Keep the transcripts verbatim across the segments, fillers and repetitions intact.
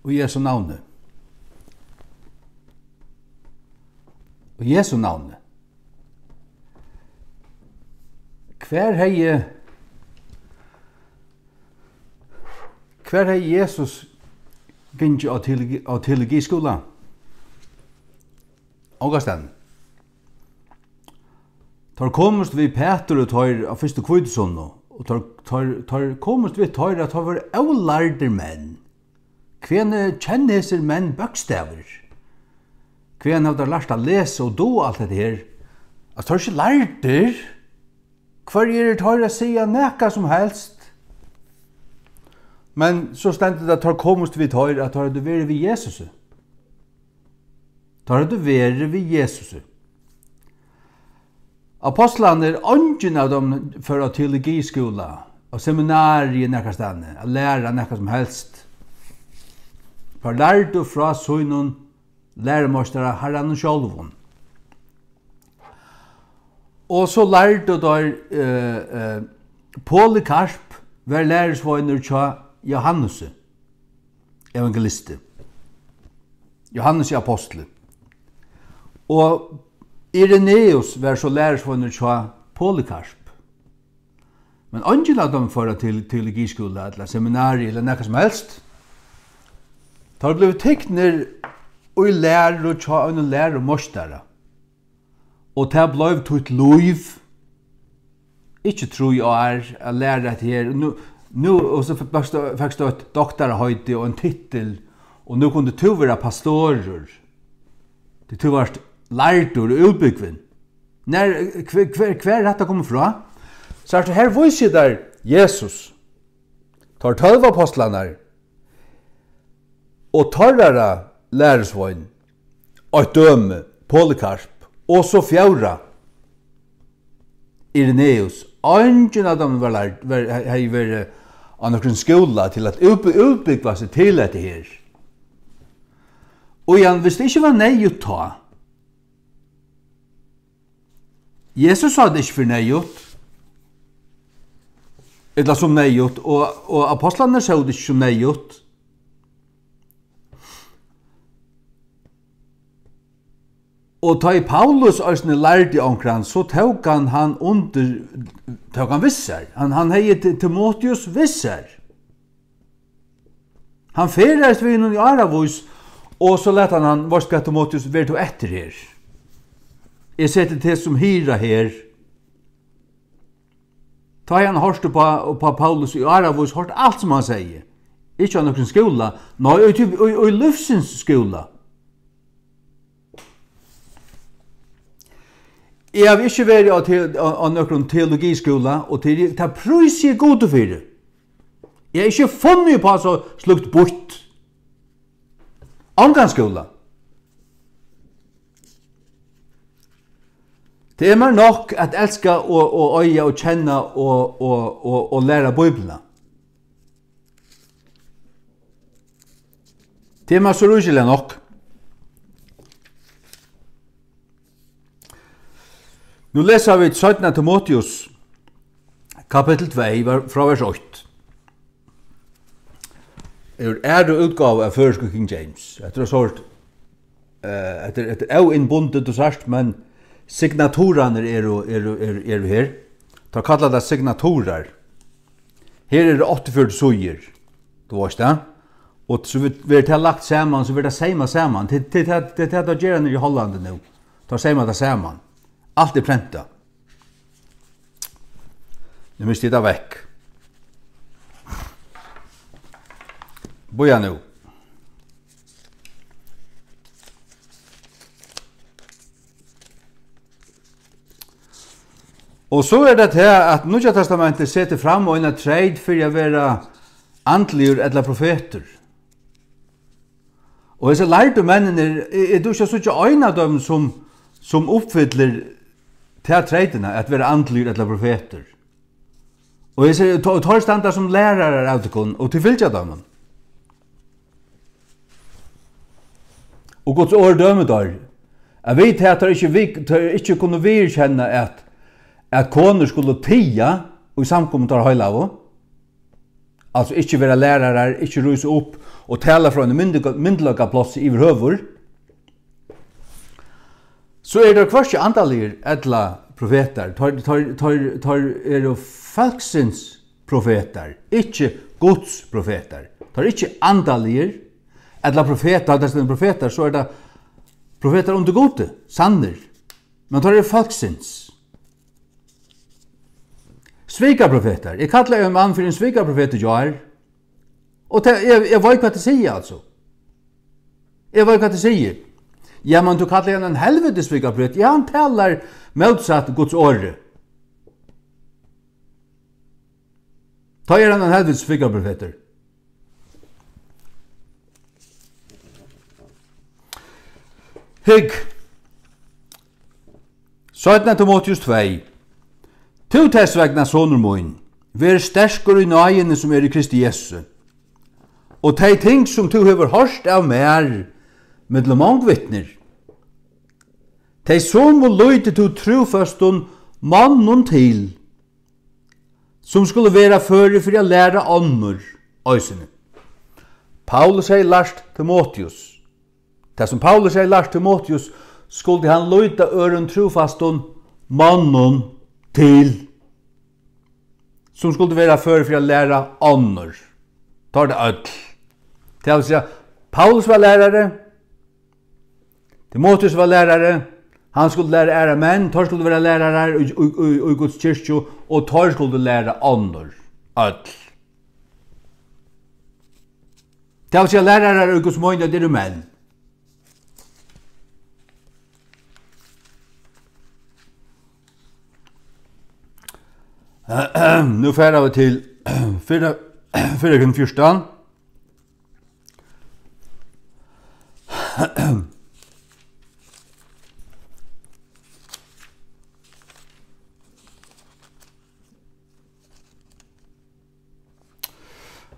Í Jesu navni. Í Jesu navni. Hvar hevði, hvar hevði Jesus gingið á teologi-, á teologiskúla? Ongastaðni. Teir komust við Pætur og teir á fyrstu hvítusunnu, og teir, teir, teir komust við teir, at teir vóru ólærdir menn. Hvaðani kenna hesir menn bókstavir? Hvaðani hava teir lært at lesa og duga alt hetta her? At teir eru ikki lærdir? Hvørjir eru teir at siga nakað sum helst? Men so stendur tað, at teir komust við teir, at teir høvdu verið við Jesusi. Teir høvdu verið við Jesusi. Apostlarnir, eingin av teimum fór á teologiskúla, á seminariið nakrastaðni, at læra nakað sum helst. Teir lærdu frá sínum lærumeistara, Harranum sjálvum. Og so lærdu teir, eh, eh, Polykarp var lærisveinur hjá Johannesi evangelisti, Johannesi apostli. Og Irenaeus var so lærisveinur hjá Polykarp. Men eingin av teimum fór á teol-, teologiskúla ella seminari ella nakað sum helst. Teir blivu tiknir í læru hjá einum lærumeistara. Og tað bleiv títt lív. Ikki trý ár at læra hetta her. Nú, nú, og so fekst tú, fekst tú eitt doktaraheiti og ein titil, og nú kundi tú vera pastorur. Tí tú vart lærdur og útbúgvin. Nær, hvar, hvar, hvar er hetta komið frá? Sært tú, her vísi eg tær Jesus. Teir tólv apostlarnar og teirra lærisvein, eitt dømi, Polykarp, og so fjórða, Irenaeus. Eingin av teimum var lærd, var, hevði verið á nøkrum skúla til at útbú-, útbúgva seg til hetta her. Og Jan, hvis tað ikki var neyðugt tá, Jesus sá tað ikki fyri neyðugt, ella sum neyðugt, og, og apostlarnir sóu tað ikki sum neyðugt. Og tá ið Paulus eisini lærdi onkran, so tók hann hann undir, tók hann við sær. Hann, hann hevði Ti-, Timoteus við sær. Hann ferðaðist við honum í áravís, og so læt hann hann, veitst hvat, Timoteus, ver tú eftir her. Eg seti teg sum hirða her. Tá ið hann hoyrdi upp á, upp á Paulus í áravís, hoyrdi alt sum hann segði. Ikki á nøkrum skúla, nei, í, í, í lívsins skúla. Eg havi ikki verið á te-, á, á nøkrum teologiskúla, og tað, tað prísi eg Gudi fyri. Eg havi ikki funnið upp á so slíkt býtt. Ongan skúla. Tað er mær nokk at elska og, og eiga og kenna og, og, og, og læra Bíbliuna. Tað er mær so ríkiliga nokk. Nú lesa vit seinna Timoteus, kapittul tvey, ver-, frá vers eitt. Er aðru útgávu av føroysku King James. Hetta er sort, eh, hetta er, hetta er óinnbundið, tú sært, men signaturarnir eru, eru, eru, eru her. Teir kalla tað signaturar. Her eru áttaogfjøruti síður, tú veitst tað. Og so ver-, verður tað lagt saman, so verður tað seymað saman. Tað, tað, tað, tað, tað gera teir í Hollandi nú. Teir seyma tað saman. Alt er prentað. Nú misti eg tað vekk. Bíða nú. Og so er tað tað, at Nýggja Testamentið setir fram eina treyt fyri at vera andligur ella profetur. Og hesir lærdu menninir, eg, eg dugi ikki at síggja ein av teimum, sum, sum uppfyllir ta treytina at vera andligur ella profetur. Og hesir, to-, teir standa sum lærarar av tykkum, og tit fylgja teimum. Og Guds orð dømir teir, at vit, at teir ikki, vit, teir ikki kunnu viðurkenna, at, at konur skulu tiga í samkomu teirra heilagu. altso ikki vera lærarar, ikki rísa upp og tala frá einum myndi-, myndugleikaplássi yvirhøvur, so eru teir hvørki andaligir ella profetar. Teir, teir, teir, teir eru fólksins profetar, ikki Guds profetar. Teir eru ikki andaligir ella profetar. Tá tað stendur profetar, so er tað profetar undir Gudi, sannir. Men teir eru fólksins. Svikaprofetar. Eg kallaði ein mann fyri ein svikaprofet í gjár. Og tað, eg, eg veit, hvat eg sigi, altso. Eg veit, hvat eg sigi. Ja, men tú kallar hann ein helvitis svikaprofet. Ja, hann talar mótsatt Guds orði. Tá er hann ein helvitis svikaprofetur. Hygg, seinna Timoteus tvey. Tú tess vegna, sonur mín, ver sterkur í náðini, sum er í Kristi Jesu, og tey ting, sum tú hevur hoyrt av mær millum mong vitnir, tey somu líti tú trúføstum monnum til, sum skulu vera førir fyri at læra onnur eisini. Paulus hevði lært Timoteus. Tað, sum Paulus hevði lært Timoteus, skuldi hann líta øðrum trúfastum monnum til, sum skuldu vera førir fyri at læra onnur. Tá er tað øll. Tað vil siga, Paulus var lærari, Timoteus var lærari, hann skuldi læra aðrar menn, teir skuldu vera lærarar í, í, í, í Guds kirkju, og teir skuldu læra onnur, øll. Tað vil siga, lærarar í Guds meinigheit eru menn. Nú fara vit til fyrra, fyrra Korint fjúrtan.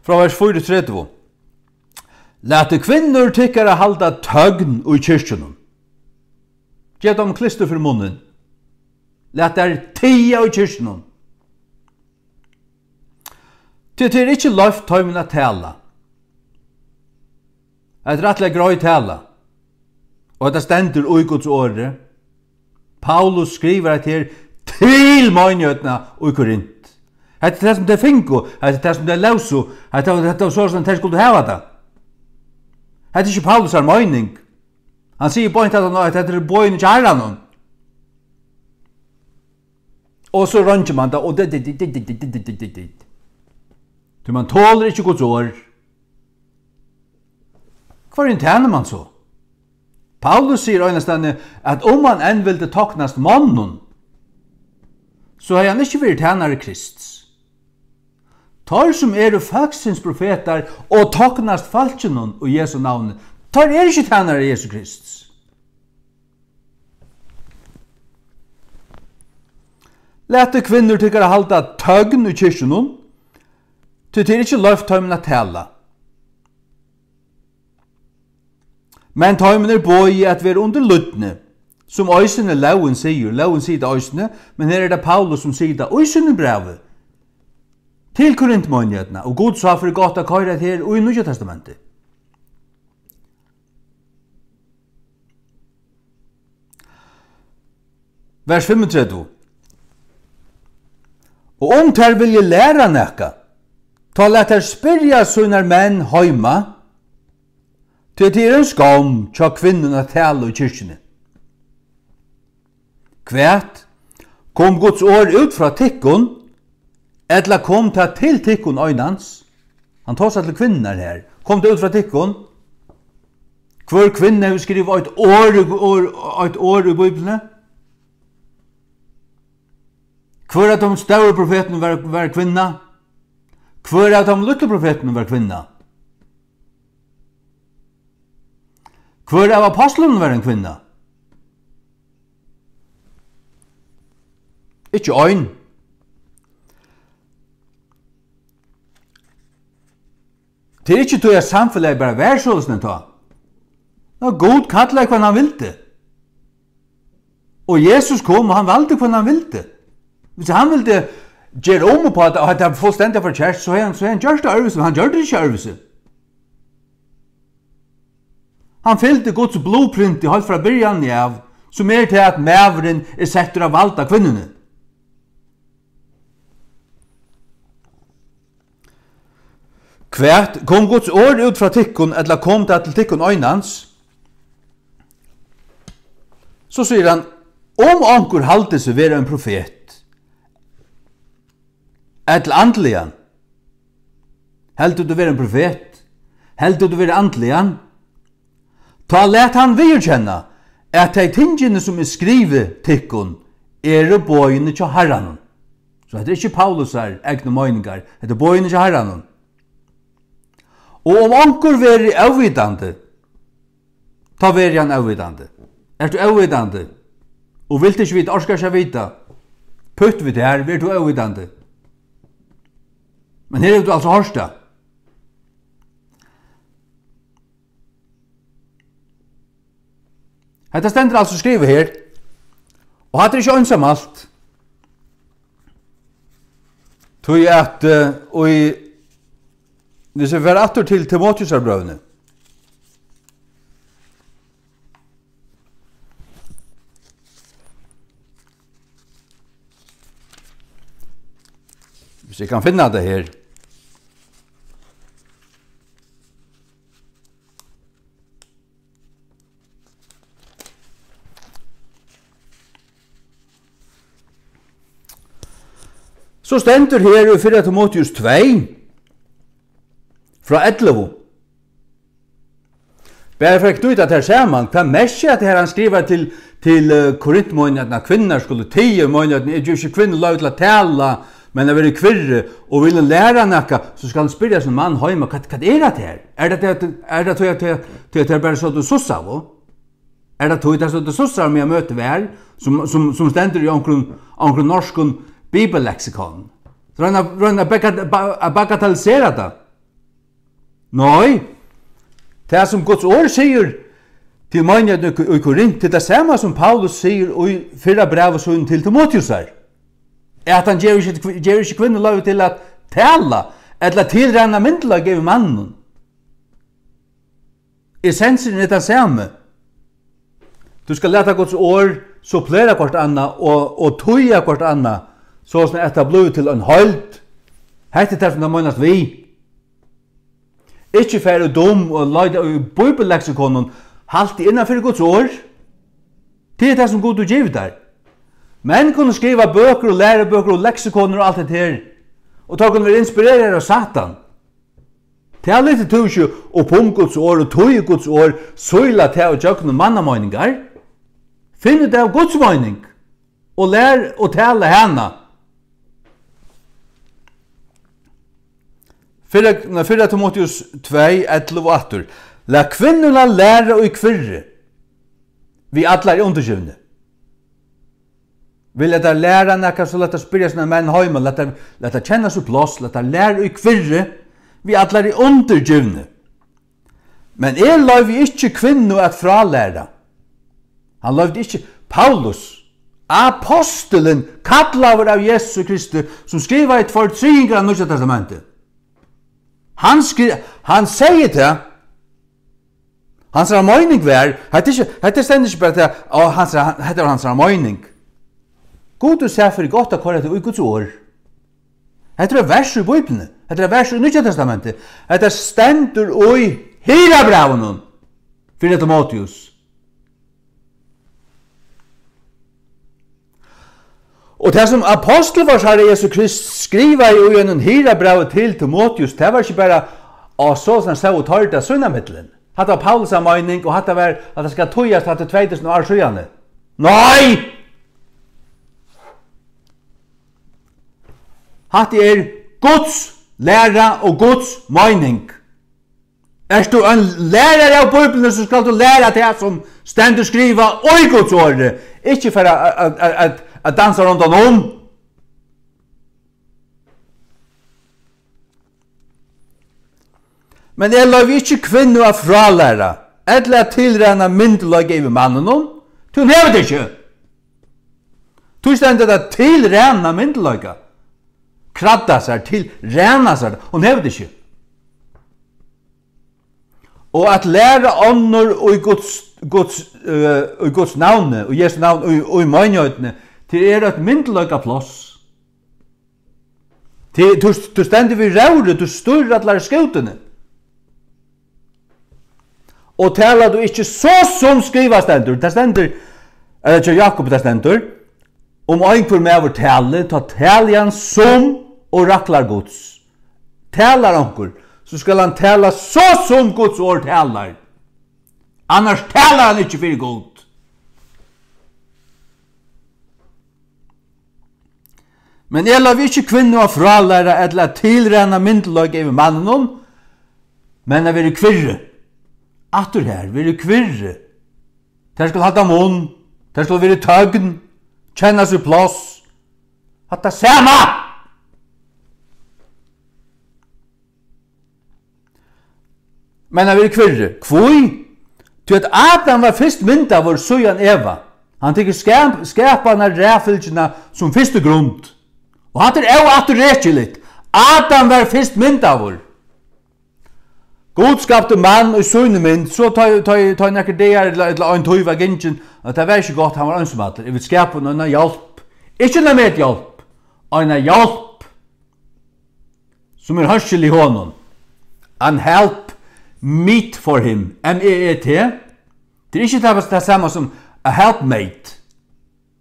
Frá vers fýraogtretivu. Latið kvinnur tykkara halda tøgn í kirkjunum. Gev teimum klistur fyri munnin. Lat tær tiga í kirkjunum. Tí tað er ikki loyvt teimum at tala. Hetta er rættiliga greið tala. Og hetta stendur í Guds orði. Paulus skrivar hetta her til meinigheitina í Korint. Hetta er tað, sum tey fingu. Hetta er tað, sum tey lósu. Hetta, hetta var so, sum tey skuldu hava tað. Hetta er ikki Paulusar meining. Hann sigur beint, at hann, at hetta er boðini hjá Harranum. Og so royngir mann tað, og dit, dit, dit. Tí mann tolir ikki Guds orð. Hvørjum tænir mann so? Paulus sigur einastaðni, at um hann enn vildi toknast monnum, so hevði hann ikki verið tænari Krists. Teir, sum eru fólksins profetar og toknast fólkinum í Jesu navni, teir eru ikki tænarar Jesu Krists. Latið kvinnur tykkara halda tøgn í kirkjunum, tí tað er ikki loyvt teimum at tala. Men teimum er boðið at vera undir lydni, sum eisini lógin sigur. Lógin sigur tað eisini, men her er tað Paulus, sum sigur tað í sínum brævi til Korintmeinighetina, og Gud sá fyri gott at koyra hetta her í Nýggja Testamenti. Vers fimmogtretivu. Og um tær vilja læra nakað, tá lat tær spyrja sínar menn heima, tí tað er ein skomm hjá kvinnum at tala í kirkjuni. Hvat? Kom Guds orð út frá tykkum, ella kom tað til tykkum einans? Hann tosar til kvinnurnar her. Kom tað út frá tykkum? Hvør kvinna hevur skrivað eitt orð í, orð, eitt orð í Bíbliuni? Hvør av teimum stóru profetunum var, var kvinna? Hvør av teimum lítlu profetunum var kvinna? Hvør av ápostlunum var ein kvinna? Ikki ein. Tað er ikki tí, at samfelagið bara var soleiðis tá. Ná, Gud kallaði, hvønn hann vildi. Og Jesus kom, og hann valdi, hvønn hann vildi. Hvis hann vildi ger um upp á tað, og at tað er fullstendiga forkert, so hevði hann, so hevði hann gjørt tað øðrvísi, men hann gjørdi tað ikki øðrvísi. Hann fylgdi Guds blueprinti heilt frá byrjanini av, sum er tað, at maðurin er settur at valda kvinnuni. Hvat, kom Guds orð út frá tykkum, ella kom tað til tykkum einans? So sigur hann, um onkur haldi seg vera ein profet, ella andligan, heldur tú vera ein profet, heldur tú vera andligan, tá lat hann viðurkenna, at tey tingini, sum eg skrivi tykkum, eru boðini hjá Harranum. So hetta er ikki Paulusar egnu meiningar, hetta er boðini hjá Harranum. Og um onkur verður óvitandi, tá verður hann óvitandi. Ert tú óvitandi og vilt ikki vita, orkar ikki at vita, pytt við tær, verður tú óvitandi. Men her hevur tú altso hoyrt tað. Hetta stendur altso skrivað her, og hatta er ikki einsamalt. Tí at, eh, í, hvis vit fara aftur til Timoteusarbrøvini, hvis eg kann finna tað her. So stendur her í fyrra Timoteus tvey, frá ellivu. Bara fyri at knýta tær saman, hvat merkir at her hann skrivar til, til, eh, Korintmeinighetina, at kvinnur skulu tiga, meinar, at eg gevi ikki kvinnum loyvi til at tala, men at vera í kvirri, og vil hon læra nakað, so skal hon spyrja sín mann heima, hvat, hvat er tað her? Er tað, er tað, er tað, er tað, er tað bara so, tú sussar, vo? Er tað tí, tað sum tú sussar, um eg møti væl, sum, sum, sum stendur í onkrum, onkrum norskum bibelleksikon? Royna, royna at baga-, ba-, at bagatellisera tað. Nei, tað sum Guds orð sigur til meinighetina í, í Korint, er tað sama sum Paulus sigur í fyrra brævi sínum til Timoteusar, at hann gevur ikki, gevur ikki kvinnum loyvi til at tala, ella tilræna myndugleika yvir manninum. Essensurin er tann sami. Tú skal lata Guds orð supplera hvørt annað og, og týða hvørt annað, so sum at tað blívur til ein heild. Hetta er tað, sum tað meinast við. Ikki fara út um og leita í bíbelleksikonum, halt teg innan fyri Guds orð. Tað er tað, sum Gud hevur givið tær. Menn kunnu skriva bøkur og lærubøkur og leksikonir og alt hetta her, og teir kunnu vera inspireraðir av Satan. Tað lyftir tú ikki upp um Guds orð og týðir Guds orð, síla tað ígjøgnum mannameiningar. Finn út av Guds meining og lær og tala hana. Fyrra, nei, fyrra Timoteus tvey, ellivu aftur. Lat kvinnuna læra í kvirri við allari undirgivni. Vil lat tær læra nakað, so lat tær spyrja sínar menn heima, lat tær, lat tær kenna sítt pláss, lat tær læra í kvirri við allari undirgivni. Men eg loyvi ikki kvinnu at frálæra. Hann loyvdi ikki, Paulus, apostulin, kallaður av Jesu Kristi, sum skrivaði tveir triðingar av Nýggja Testamenti. Hann skri-, hann segði tað. Hansara meining var, hetta er ikki, hetta stendur ikki bara til, á, hansara, hetta var hansara meining. Gud hevur sæð fyri gott at koyra tað í Guds orð. Hetta er eitt vers í Bíbliuni. Hetta er eitt vers í Nýggja Testamenti. Hetta stendur í Hirðabrævinum fyri Timoteus. Og tað, sum apostul vórs Harra Jesu Krist skrivaði í einum hirðabrævi til Timoteus, tað var ikki bara á so, sum stóð og tordi av sína millum. Hatta var Paulus meining, og hatta var, at tað skal týðast, hatta er tvey túsund ár síðani. Nei! Hatta er Guds læra og Guds meining. Ert tú ein lærari av Bíbliuni, so skalt tú læra tað, sum stendur skrivað í Guds orði. Ikki fara at, at, at, at, at dansa rundan um. Men eg loyvi ikki kvinnu at frálæra, ella at tilræna myndugleika yvir manninum, tí hon hevur tað ikki. Tí stendur tað tilræna myndugleika. kradda sær, til ræna sær. Hon hevur tað ikki. Og at læra onnur í Guds, Guds, eh, í Guds navni, í Jesu navni, í, í meinigheitini, tað er eitt myndugleikapláss. Tað, tú, tú stendur við róðrið, tú stýrir allari skútuni. Og talar tú ikki so sum skrivað stendur, tað stendur, ella hjá Jákup tað stendur, um einhvør maður tali, tá tali hann sum oraklar Guds. Talar onkur, so skal hann tala so sum Guds orð talar. Annars talar hann ikki fyri Gud. Men eg loyvi ikki kvinnu at frálæra ella at tilræna myndugleika yvir manninum, men at vera í kvirri. Aftur her, vera í kvirri. Tær skulu halda munn, tær skulu vera í tøgn, kenna sítt pláss. Hatta sama! Men at vera í kvirri. Hví? Tí at Adam var fyrst myndaður, síðan Eva. Hann tekur skap-, skapanar raðfylgjuna sum fyrstu grund. Og hatta er óafturrekiligt. Adam var fyrst myndaður. Gud skapti mann í síni mynd, so tá, tá, tá nakrir dagar ella, ella ein tíð var gingin, at tað var ikki gott, hann var einsamallur. Eg vil skapa honum eina hjálp. Ikki eina methjálp, eina hjálp, sum er hørsel í honum. An help meet for him, M E E T. Tað er ikki tað, tað sama sum a helpmate.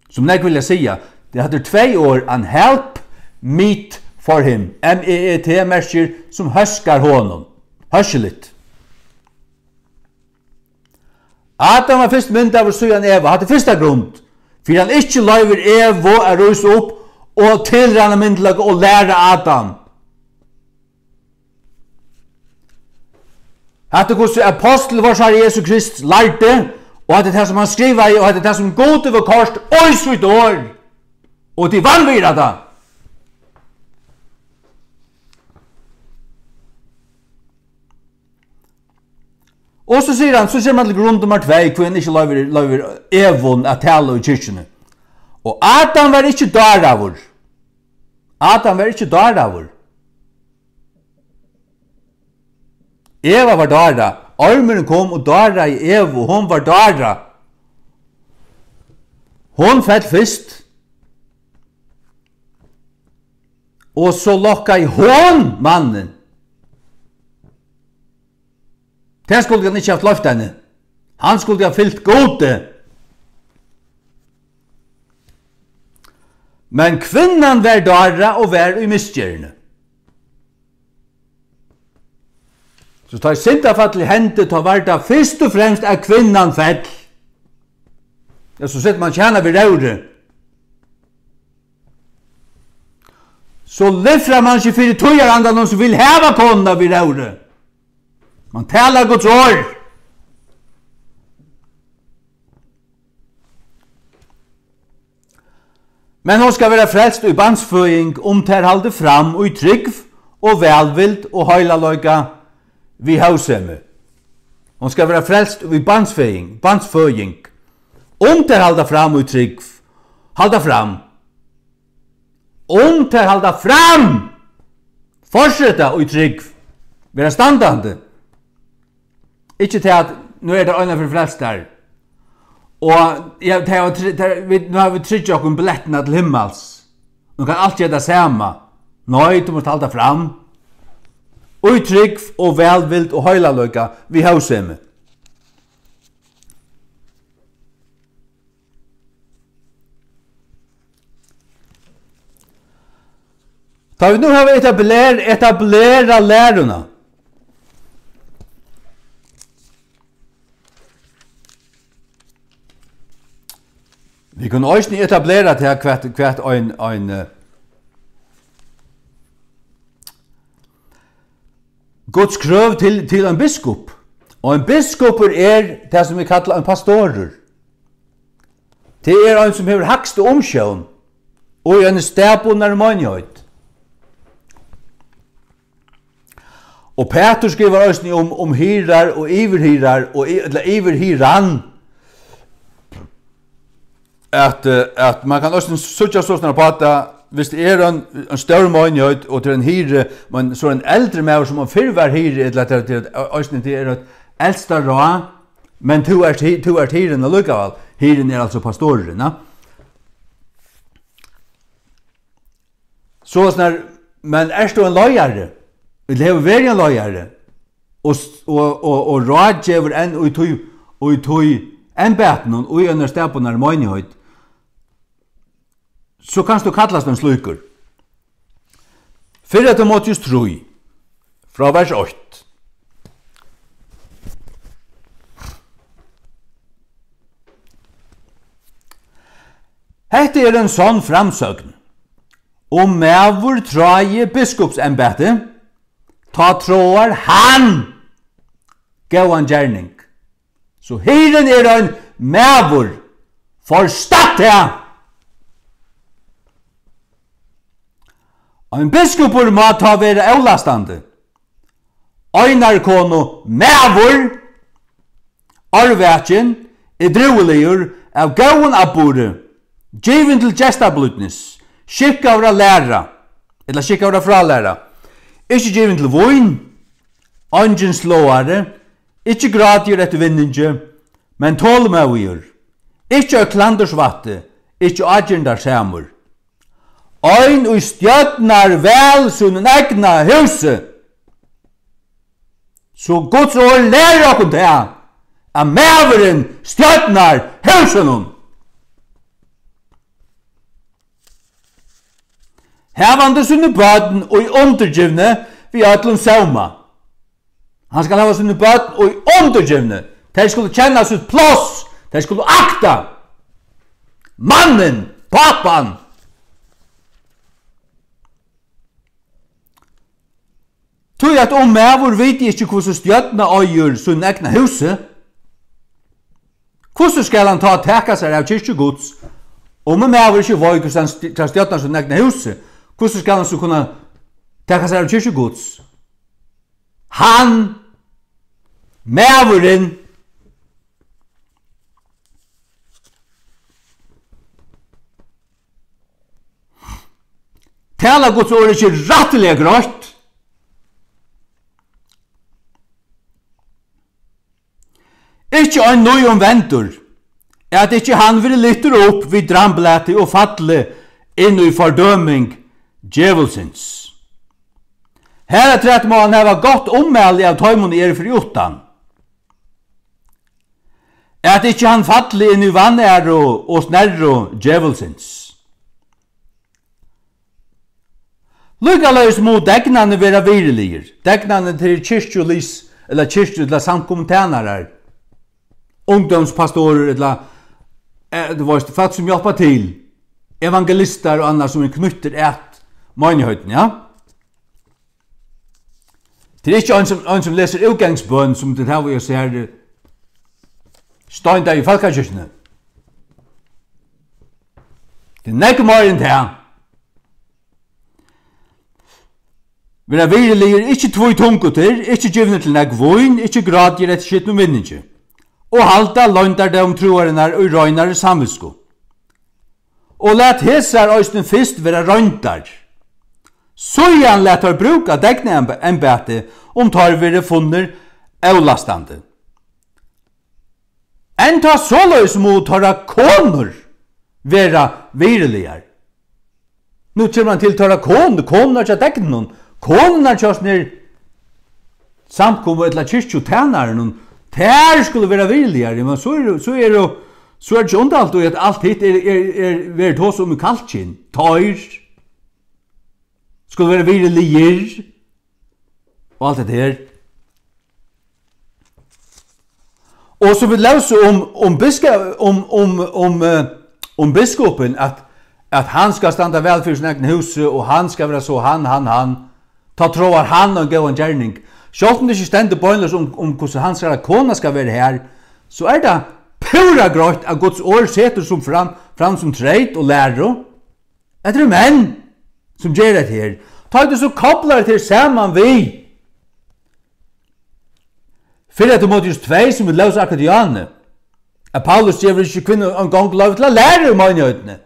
Sum nógv vilja siga, tað, hatta er tvey orð, an help meet for him, M E E T, merkir sum hóskar honum, hóskiligt. Adam var fyrst myndaður, síðan Eva, hatta er fyrsta grund, fyri hann ikki loyvir Evu at rísa upp og tilræna myndugleika og læra Adam. Hatta er hvussu apostul vors Harra Jesu Krist lærdi, og hatta er tað, sum hann skrivaði, og hatta er tað, sum Gud hevur koyrt í sítt orð, og tit vanvirða tað. Og so sigur hann, so sigur hann til grund nummar tvey, hví hann ikki loyvir, loyvir Evum at tala í kirkjuni. Og Adam var ikki dáraður. Adam var ikki dáraður. Eva var dára. Ormurin kom og dáraði Evu, og hon var dára. Hon fell fyrst. Og so lokkaði hon mannin. Tað skuldi hann ikki havt loyvt henni. Hann skuldi havt fylgt Gudi. Men kvinnan var dára og var í misgerðini. So tá syndafallið hendi, tá var tað fyrst og fremst, at kvinnan fell. Ja, so setir mann ikki hana við róðri. So lifrar mann seg fyri tíðarandanum, sum vil hava konuna við róðri. Mann talar Guds orð. Men hon skal vera frelst í barnsføðing, um tær halda fram í trúgv og vælvild og heilagleika við hóvsemi. Hon skal vera frelst í barnsføðing, barnsføðing, um tær halda fram í trúgv, halda fram. Um tær halda fram, fortseta í trúgv, vera standandi. Ikki tað at nú er tað eina ferð frelstar. Og ja, tað er, tað er, vit, nú hava vit tryggjað okkum billettina til himmals. Nú kann alt gera tað sama. Nei, tú mást halda fram. Í trúgv og vælvild og heilagleika við hóvsemi. Tá vit nú hava etabler-, etablerað læruna, vit kunnu eisini etablera tað, hvat, hvat ein, ein, eh, Guds krøv til, til ein biskup. Og ein biskupur er tað, sum vit kalla ein pastorur. Tað er ein, sum hevur hægstu umsjón í eini staðbundnari meinigheit. Og Pætur skrivar eisini um, um hirðar og yvirhirðar og y-, ella yvirhirðan, at, eh, at mann kann eisini síggja sostatt upp á tað, viss tað er ein, ein stór meinigheit, og tað er ein hirði, men so er ein eldri maður, sum hann fyrr var hirði, ella tað, tað, eisini tað er eitt elsta ráð, men tú ert hi-, tú ert hirðin allíkavæl. Hirðin er altso pastorurin, ja. So snar, men ert tú ein leiðari? Ella hevur verið ein leiðari? Og s-, og, og, og ráðgevur enn í tí, í tí embætinum, í einari staðbundnari meinigheit, so kanst tú kallast ein slíkur. Fyrra Timoteus trý, frá vers eitt. Hetta er ein sonn framsøgn. Um maður tráir biskupsembæti, tá tráar hann góðan gerning. So hirðin er ein maður, forstatt tað! Ein biskupur má tá vera avlastandi, einari konu maður, árvakin, edrúiligur, av góðum atburði, givin til gestablídnis, skikkaður at læra, ella skikkaður at frálæra, ikki givin til vín, eingin sláari, ikki grátigur eftir vinningi, men tolmóðigur, ikki eitt klandursvætti, ikki ágirndarsamur. Ein, ið stjórnar væl sínum egna húsi. So Guds orð lærir okkum tað, at maðurin stjórnar húsinum. Havandi síni børn í undirgivni við øllum sóma. Hann skal hava síni børn í undirgivni. Tey skulu kenna sítt pláss. Tey skulu akta mannin, pápan. Tí at um maður viti ikki, hvussu stjórna eigur sín egna húsi, hvussu skal hann tá taka sær av kirkju Guds? Um ein maður ikki veit, hvussu hann st-, skal stjórna sín egna húsi, hvussu skal hann so kunna taka sær av kirkju Guds? Hann, maðurin, talar Guds orð ikki rættiliga greitt? Ikki ein nýumvendur, at ikki hann verði lyftur upp við dramblati og falli inn í fordøming djevulsins. Harafturat má hann hava gott ummæli av teimum, ið eru fyri uttan, at ikki hann falli inn í vanæru og snerru djevulsins. Líkaleiðis mugu degnarnir vera virðiligir. Degnarnir til kirkjulýs, ella kirkju-, ella samkomutænarar, ungdómspastorar, ella, eh, tú veist, fólk sum hjálpa til, evangelistar og annar sum er knýttir at meinigheitin, ja? Tað er ikki ein sum, ein sum lesur útgangsbøn, sum tit hava í sær, eh, steindeyð í fólkakirkjuni. Tað er nógv meira enn tað. Vera virðiligir, ikki tvítungutir, ikki givnir til nógv vín, ikki grátigir eftir skitnum vinningi, og halda loyndardóm trúarinnar í reinari samvitsku. Og lat hesar eisini fyrst vera royndar. Síðan lat teir brúka degnaembætið, um teir verða funnir ólastandi. Enntá soleiðis mugu teirra konur vera virðiligar. Nú kemur hann til teirra konur, konurnar hjá degninum, konurnar hjá sínum samkomu- ella kirkjutænarunum, tær skulu vera virðiligar, men so er, so er, so er tað ikki undarligt, at alt hitt er, er, er, verður tosað um í kallkyni. Teir skulu vera virðiligir og alt hetta her. Og sum vit lósu um, um biska-, um, um, um, eh, um biskupin, at, at hann skal standa væl fyri sín egna húsi, og hann skal vera so hann, hann, hann, tá tráar hann ein góðan gerning. Sjálvt um tað ikki stendur beinleiðis um, um hvussu hansara kona skal vera har, so er tað púra greitt, at Guds orð setur sum fram, fram sum treyt og læru. Hetta eru menn, sum gera hetta her. Tá tú so koplar hetta her saman við Fyrra Timoteus tvey, sum vit lósu akkurát í áðni, at Paulus gevur ikki kvinnu eingong loyvi til at læra í meinigheitinni.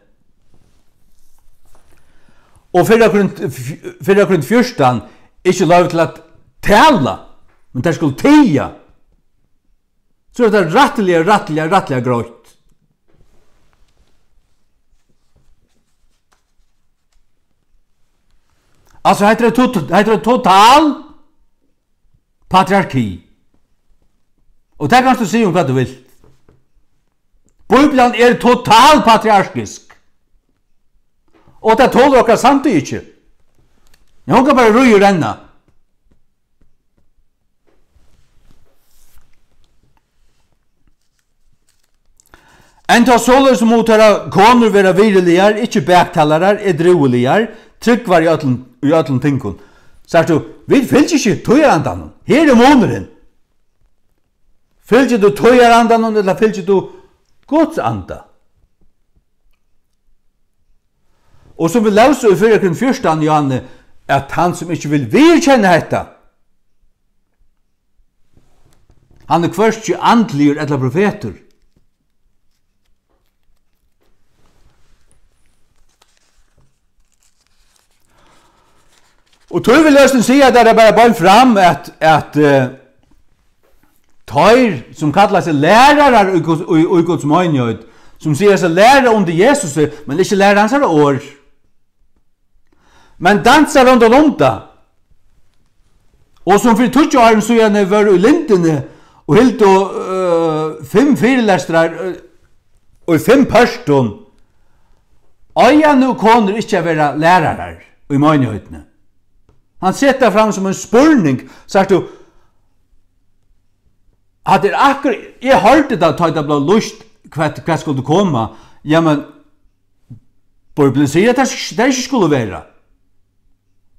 Og fyrra Korint, fyrra Korint fjúrtan, ikki loyvt til at tala, men tær skulu tiga. So er tað rættiliga, rættiliga, rættiliga greitt. Altso, hetta er tot-, hetta er total patriarki. Og tað kanst tú siga um hvat tú vilt. Bíblian er total patriarkisk. Og tað tolir okkara samtíð ikki. Ja, hon kann bara ríða og renna. Enntá soleiðis mugu teirra konur vera virðiligar, ikki baktalarar, edrúiligar, trúgvar í øllum, í øllum tingum. Sært tú, vit fylgja ikki tíðarandanum. Her er munurin. Fylgir tú tíðarandanum, ella fylgir tú Guds anda? Og sum vit lósu í fyrra Korint fjúrtan, Johanne, at hann sum ikki vil viðurkenna hetta, hann er hvørki andligur ella profetur. Og tí vil eg eisini siga, at tað er bara beint fram, at, at, eh, teir, sum kalla seg lærarar í Guds, í, í Guds meinigheit, sum siga seg læra undir Jesusi, men ikki læra hansara orð, men dansa rundan um tað, og sum fyri tíggju árum síðani vóru í Lindini og hildu, øh, fimm fyrilestrar, øh, í fimm pørtum, eiga nú konur ikki at vera lærarar í meinigheitinni? Hann setir tað fram sum ein spurning, sært tú, hatta er akkur-, eg hoyrdi tað, tá ið tað bleiv lýst, hvat, hvat skuldi koma, jamen, Bíblian sigur, at tað, tað ikki skulu vera.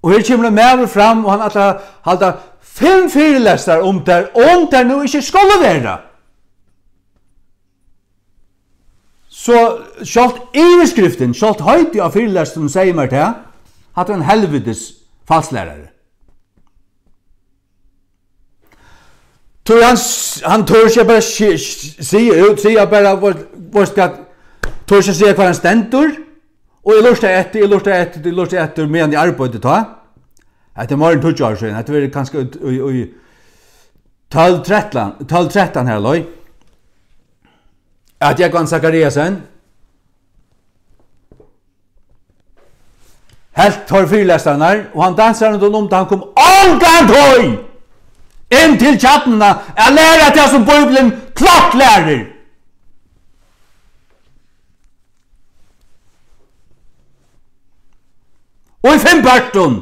Og her kemur ein maður fram, og hann ætlar at halda fimm fyrilestrar um tær, um tær nú ikki skulu vera. So sjálvt yvirskriftin, sjálvt heitið á fyrilestrinum segði mær tað, hatta er ein helvitis falslærari. Tí hann s-, hann torir ikki bara si-, s-, siga út, siga bara, veitst, veitst hvat, torir ikki at siga hvar hann stendur, og eg lurti eftir, eg lurti eftir, eg lurti eftir, meðan eg arbeiddi tá. Hetta er meira enn tíggju ár síðan, hetta verður kanska í, í, í tólv trettan, tólv trettan har leið, at Jógvan Zachariasen helt teir fyrilestrarnar, og hann dansar rundan um, tá hann kom ongantíð inn til kjarnuna at læra tað, sum Bíblian klárt lærir. Og í fimm pørtum.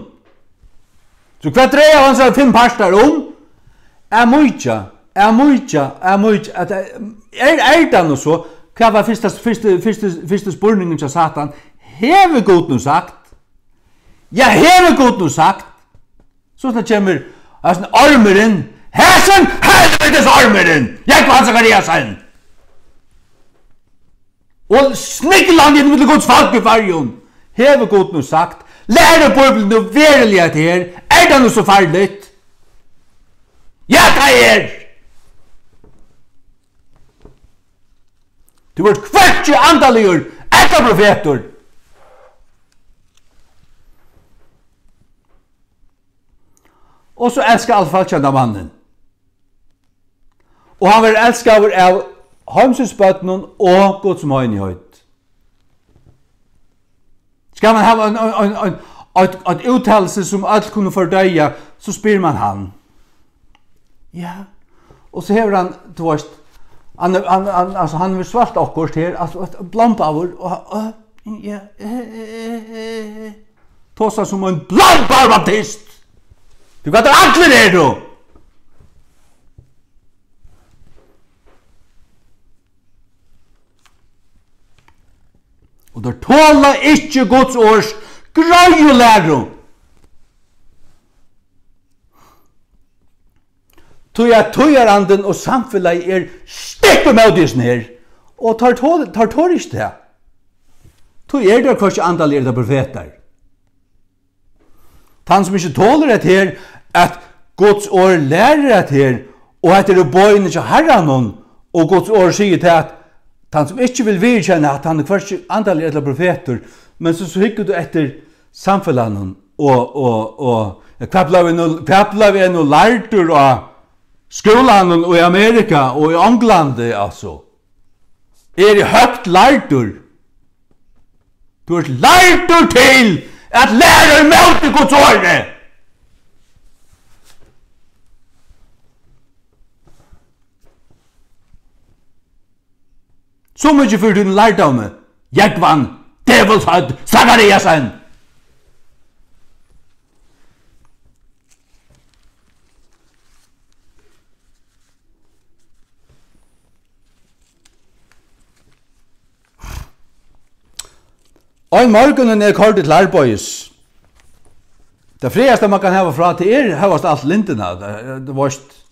So hvat dreiar hann seg fimm partar um? At mýkja, at mýkja, at mýkja. At, er, er tað nú so? Hvat var fyrsta, fyrsti, fyrsti, fyrsti spurningurin hjá Satan? Hevur Gud nú sagt? Ja, hevur Gud nú sagt? So snart kemur hasin ormurin, hasin helvitis ormurin, Jógvan Zachariasen. Og sniglandi inn millum Guds fólk í Føroyum. Hevur Gud nú sagt, lærir Bíblian nú veruliga hetta her? Er tað nú so farligt? Ja, tað er! Tú ert hvørki andaligur ella profetur. Og so elskar alt fólk henda mannin. Og hann verður elskaður av heimsins børnum og Guds meinigheit. Skal man hava ein, ein, ein, ein, eitt, eitt úttalelse, sum øll kunnu fordøya, so spyr man hann. Ja. Og so hevur hann, tú veitst, hann, hann, hann, altso, hann hevur svalt okkurt her, altso, eitt blombaður, og, og, ja, eh, eh, eh, eh. Tosa sum ein blombaður baptist. Tú, hvat er allir eru? Og teir tola ikki Guds orðs greiðu læru. Tí at tíðarandin og samfelagið er stikk ímóti hesum her. Og teir tol-, teir tora ikki tað. Tí eru teir hvørki andaligir ella profetar. Tann sum ikki tolir hetta her, at Guds orð lærir hetta her, og hetta eru boðini hjá Harranum, og Guds orð sigur tað, at tann sum ikki vil viðurkenna, at hann er hvørki andaligur ella profetur, men so, so hyggur tú eftir samfelagnum, og, og, og hvat bleiv eg nú, hvat bleiv eg nú lærdur á skúlanum í Amerika og í Onglandi, altso? Eg eri høgt lærdur. Tú ert lærdur til at læra ímóti Guds orði. So mikið fyri tín lærdómi, Jógvan Djevulshøvd Zachariasen. Ein morgunin eg koyrdi til arbeiðis. Tað frægasta, man kann hava frá, tað er hóast alt lindina, tað, tað veitst.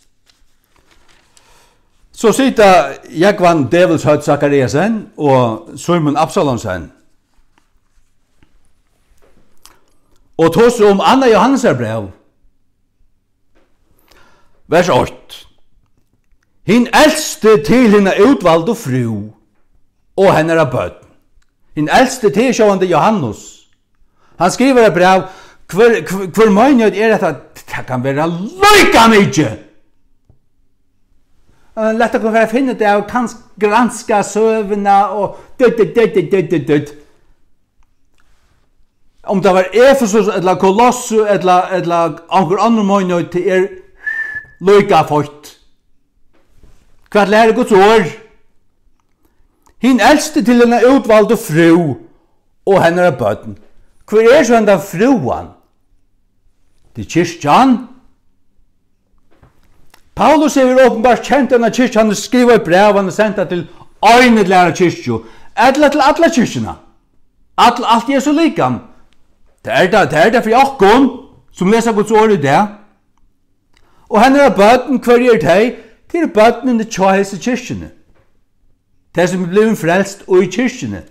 So sita Jógvan Djevulshøvd Zachariasen og Símun Absalonsen og tosa um annað Jóhannesar bræv. Vers eitt. Hin elsti til hina útvaldu frú og hennara børn. Hin elsti til er sjálvandi Jóhannes. Hann skrivar eitt bræv. Hvør, hvør, hvør meinigheit er hetta? Tað kann vera líka mikið. Eh, lat okkum fara at finna út av, kanska granska søguna og dutt, dutt, dutt. Um tað var Efesus ella Kolossu ella, ella onkur onnur meinigheit, tað er líka feitt. Hvat lærir Guds orð? Hin elsti til hina útvaldu frú og hennara børn. Hvør er so hendan frúan? Tað er kirkjan. Paulus hevur openbart kent hana kirkju, hann hevur skrivað eitt bræv, hann hevur sent tað til eina ella aðra kirkju, ella til alla kirkjuna. All, alt Jesu likam. Tað er tað, tað er tað fyri okkum, sum lesa Guds orð í dag. Og hennara børn, hvørji eru tey? Tað eru børnini hjá hesi kirkjuni. Tey, sum eru blivin frelst í kirkjuni.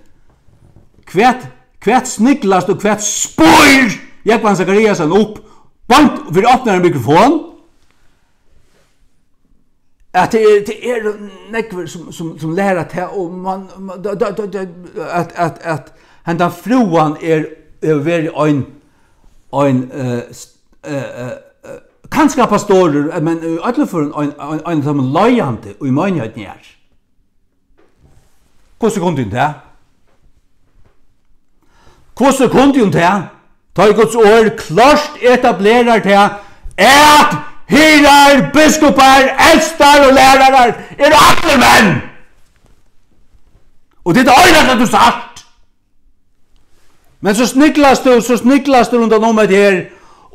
Hvat, hvat sniglast og hvat spýr Jógvan Zachariasen upp beint fyri opnari mikrofon? At tað er, tað eru nógvir, sum, sum, sum læra tað, og man, man, da, da, da, da, at, at, at hendan frúan er, hevur verið ein, ein, eh, s-, eh, eh, eh, kanska pastorur, eh, men í øllum førum ein, ein, ein, ein sum leiðandi í meinigheitini her. Hvussu kundi hon tað? Hvussu kundi hon tað? Tá ið Guds orð klárt etablerar tað, at hirðar, biskupar, elstar og lærarar eru allir menn. Og tað er tað einasta, tú sært. Men so sniglast tú, so sniglast tú rundan um hetta her,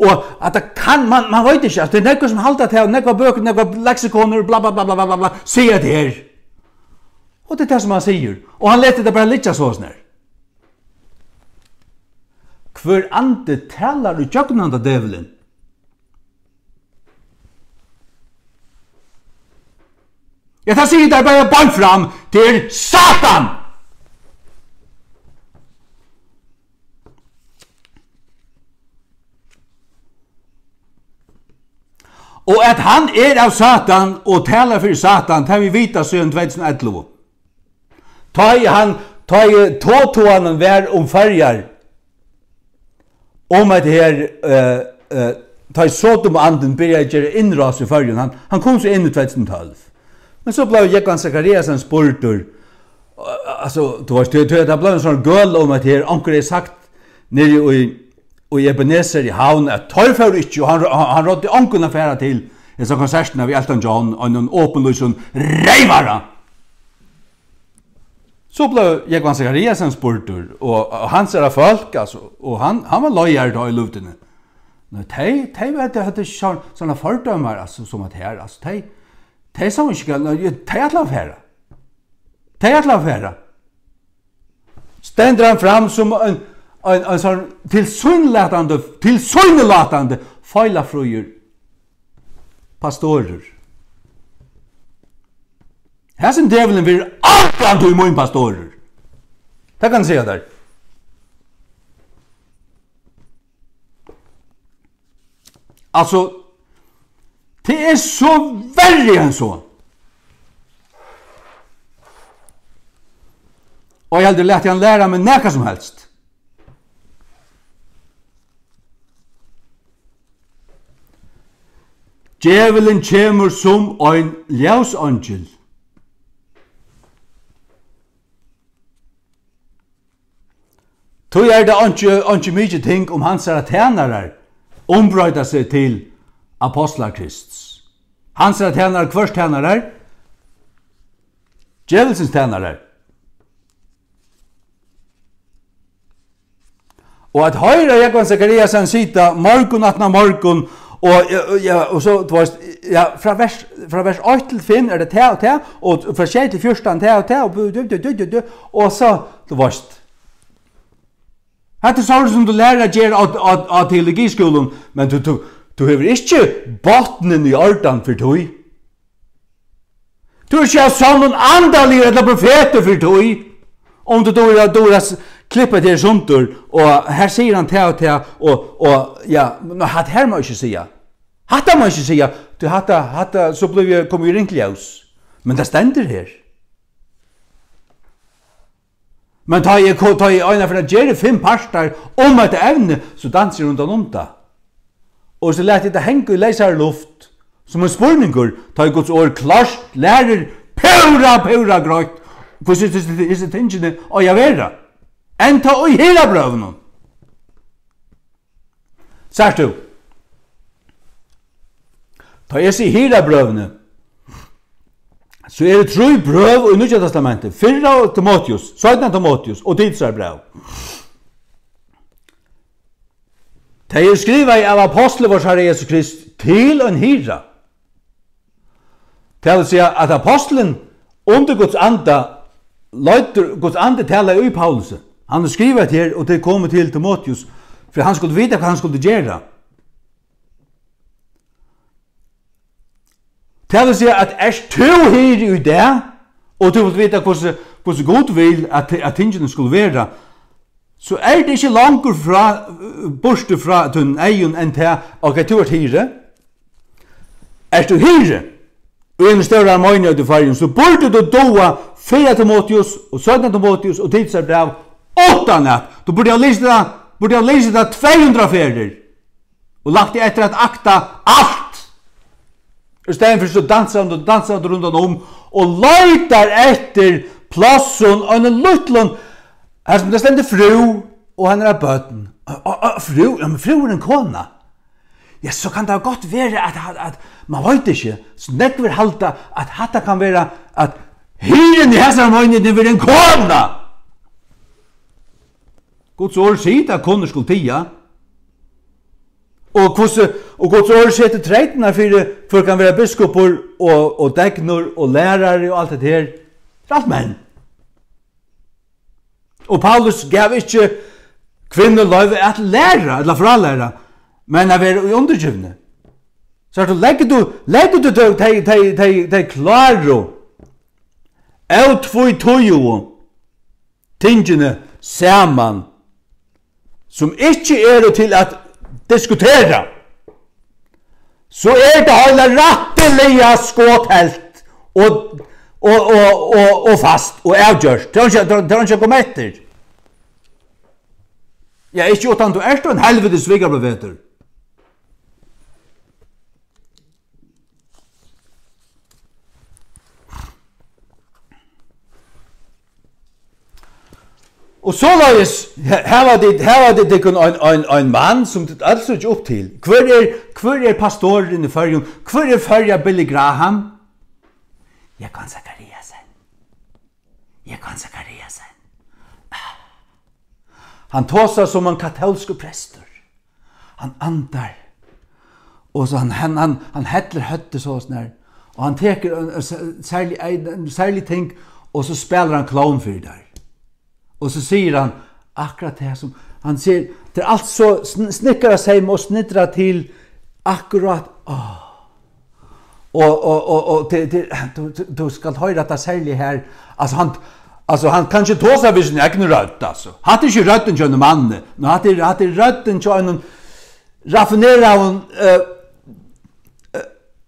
og at tað kann, man, man veit ikki, at tað er nógv sum halda tað, og nógvar bøkur, nógvar leksikonir, bla, bla, bla, siga hetta her. Og tað er tað, sum hann sigur. Og hann letur tað bara liggja soleiðis her. Hvør andi talar í gjøgnum handa djevulin? Ja, tað sigi eg tær bara beint fram, tað er Satan! Og at hann er av Satan og talar fyri Satan, tað vit vita síðan tvey túsund og ellivu. Tá ið hann, tá ið togtoganin var um Føroyar, um at her, eh, eh, tá ið Sodomaandin byrjaði at gera innrás í Føroyum, hann, hann kom so inn í tvey túsund og tólv. Men so bleiv Jógvan Zachariasen spurdur, eh, altso, tú veitst, tí, tí, tað bleiv ein sånn gøla um at her, onkur hevði sagt niðri í, í Ebenezer í Havn, at teir fóru ikki, og hann, hann, hann ráddi ongum at fara til hesa konsertina við Elton John, og ein opinlýsum reyvara. So bleiv Jógvan Zachariasen spurdur, og, og hansara fólk, altso, og hann, hann var leiðari tá í luftini. Men tey, tey, veit tú, høvdu sjálv, sovorðnar fordómar, altso, sum at her, altso, tey, tey sóu ikki, nei, tey ætlaðu at fara. Tey ætlaðu at fara. Stendur hann fram sum ein, ein, ein sånn tilsynelatandi, tilsynelatandi feilafríur pastorur. Hasin djevulin verður ongantíð mín pastorur. Tað kann eg siga tær. Altso, tað er so verri enn so. Og eg heldur, lat hann læra meg nakað sum helst. Djevulin kemur sum ein ljóseingil. Tí er tað einki, einki mikið ting, um hansara tænarar umbroyta seg til apostlar Krists. Hansara tænarar, hvørs tænarar? Djevulsins tænarar. Og at hoyra Jógvan Zachariasen sita morgun aftan á morgun, og, ja, ja, og so, tú veist, ja, frá vers, frá vers eitt til fimm er tað tað og tað, og frá sjey til fjúrtan tað og tað, og du, du, du, du, du, og so, tú veist. Hetta er sovorðið, sum tú lærir at gera á, á, á teologiskúlum, men tú, tú, tú hevur ikki botnin í ordan fyri tí. Tú ert ikki av sonnum andaligur ella profetur fyri tí, um tú dugir at, dugir at s-, klippa teg sundur, og her sigur hann tað og tað, og, og, ja, men hatta her má eg ikki siga. Hatta má eg ikki siga, tí hatta, hatta, so blívi eg, komi eg í ringt ljós. Men tað stendur her. Men tá eg ko-, tá eg einaferð geri fimm partar um hetta evni, so dansi eg rundan um tað. Og so lati eg tað hanga í leysari luft, sum ein spurningur, tá ið Guds orð klárt lærir púra, púra greitt, hvussu hesi, hesi tingini eiga at vera. Enn tá í Hirðabrøvunum. Sært tú? Tá eg sigi Hirðabrøvini, so eru trý brøv í Nýggja Testamenti, fyrra Timoteus, seinna Timoteus og Titusarbræv. Tey eru skrivaði av apostli vors Harra Jesus Krist til ein hirða. Tað vil siga, at apostlurin undir Guds anda, leiddur, Guds andi talaði í Paulusi. Hann hevur skrivað her, og tað er komið til Timoteus, fyri hann skuldi vita, hvat hann skuldi gera. Tað vil siga, at ert tú hirði í dag, og tú vilt vita, hvussu, hvussu Gud vil, at, at tingini skulu vera, so er tað ikki longur frá, burtur frá tínum eygum enn tað, ok, tú ert hirði. Ert tú hirði í einum stórari meinigheit í Føroyum, so burdi tú duga fyrra Timoteus og seinna Timoteus og Titusarbræv uttanat. Tú burdi hava lisið tað, burdi hava lisið tað tvey hundrað ferðir og lagt teg eftir at akta alt. Í staðin fyri so dansar tú, dansar tú rundan um og leitar eftir plássum, einum lítlum, har sum tað stendur frú og hennara børn. Og, og, og frú, ja, men frú er ein kona. Ja, so kann tað gott vera, at, at, at man veit ikki. So nógvir halda, at hatta kann vera, at hirðin í hesari meinigheitini verður ein kona. Guds orð sigur, at konur skulu tiga. Og hvussu, og Guds orð setur treytirnar fyri, hvør kann vera biskupur og, og degnur og lærari og alt hetta her. Tað er alt menn. Og Paulus gav ikki kvinnu loyvi at læra ella frálæra, men at vera í undirgivni. So at tú leggur, tú, leggur tú tey, tey, tey, tey, tey kláru, ótvítíðigu tingini saman, sum ikki eru til at diskutera, so er tað heila rættiliga skothelt og, og, og, og, og fast og avgjørt. Tað er ikki, tað er ikki at koma eftir. Ja, ikki uttan tú ert ein helvitis svikarprofetur. Og soleiðis he-, hava tit, hava tit tykkum ein, ein, ein mann, sum tit øll síggja upp til. Hvør er, hvør er pastorurin í Føroyum? Hvør er Føroya Billy Graham? Jógvan Zachariasen. Jógvan Zachariasen. Hann tosar sum ein katólskur prestur. Hann andar. Og so hann, hann, hann, hann hellir høvdið soleiðis nær. Og hann tekur ein, ein sær-, serlig, ein, ein serlig ting, og so spælir hann klovn fyri tær. Og so sigur hann akkurát tað sum, hann sigur, tað er alt so sn-, snikkaraseymað og snidrað til akkurát, áh. Og, og, og, og til, til, tú, tú, tú skalt hoyra tað serliga her. Altso, hann, altso, hann kann ikki tosa við sína egnu rødd, altso. Hatta er ikki røddin hjá einum manni. Nei, hatta er, hatta er røddin hjá einum raffineraðum, eh, eh,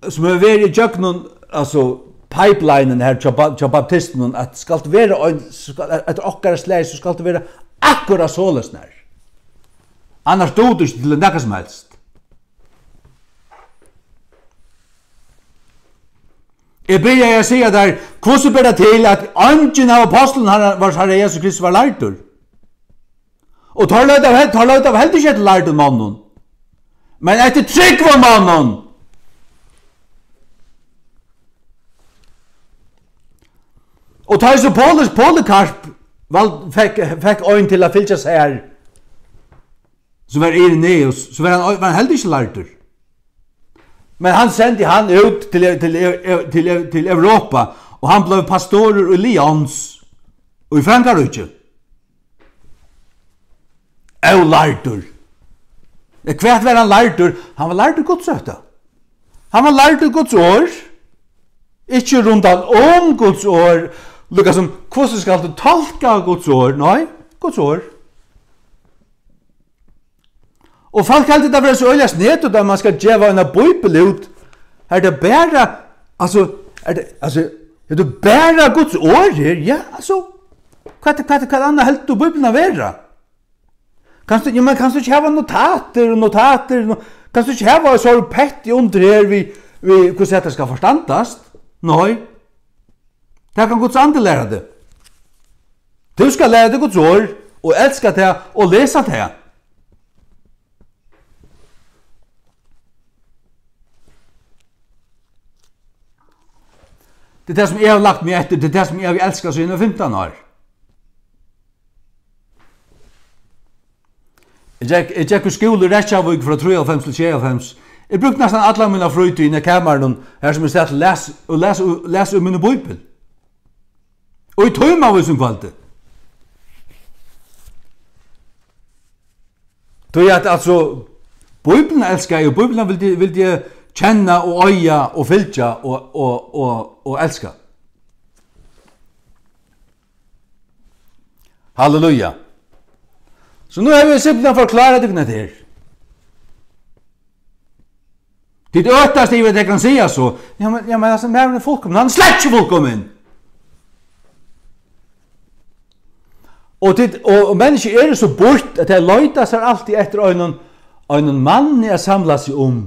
sum hevur verið ígjøgnum, altso, pipelinen her hjá ba-, hjá baptistunum, at skalt vera ein, skal, eftir okkara slag, so skalt tú vera akkurát soleiðis nær. Annars dugir tú ikki til nakað sum helst. Eg byrjaði at siga tær, hvussu ber tað til, at eingin av ápostlunum Harra, vars Harra Jesus Kristus var lærdur? Og teir løgdu av, teir løgdu av heldur ikki eftir lærdum monnum, men eftir trúgvum monnum. Og tá ið so Paulus, Polykarp vald, fekk, fekk ein til at fylgja sær, sum var Irenaeus, so var hann, var hann heldur ikki lærdur. Men hann sendi hann út til, til, til, til Europa, og hann bleiv pastorur í Lyons, í Frankaríki. Ólærdur. Men hvat var hann lærdur? Hann var lærdur Guds ótta. Hann var lærdur Guds orð. Ikki rundan um Guds orð. Líka sum, hvussu skalt tú tolka Guds orð? Nei, Guds orð. Og fólk halda, tað vera so øgiliga snedigt, at man skal geva eina bíbel út. Er tað bara, altso, er tað, altso, er tað bara Guds orð her? Ja, altso, hvat, hvat, hvat annað heldur tú Bíbliuna vera? Kanst tú, ja, men kanst tú ikki hava notatir og notatir, no-, kanst tú ikki hava so petti undir her við, við hvussu hetta skal forstandast? Nei. Tað kann Guds andi læra teg. Tú skal læra teg Guds orð og elska tað og lesa tað. Tað er tað, sum eg havi lagt meg eftir, tað er tað, sum eg havi elskað síðan eg var fimtan ár. Eg gekk, eg gekk í skúla í Reykjavík frá trýoghálvfems til sjeyoghálvfems. Eg brúkti næstan alla mína frítíð inni í kamarinum, har sum eg sat og las, og las, og las úr mínum bíbel. Og í tímavís um kvøldið. Tí at, altso, Bíbliuna elskaði eg, og Bíbliuna vildi, vildi eg kenna og eiga og fylgja og, og, og, og elska. Halleluja. So nú havi eg simpelthen forklárað tykkum hetta her. Tit óttast yvir, at eg kann siga so. Ja, men, ja, men altso, maðurin er fullkomin. Hann er slett ikki fullkomin. Og tit, og, og menniskju eru so býtt, at tey leita sær altíð eftir einum, einum manni at samla seg um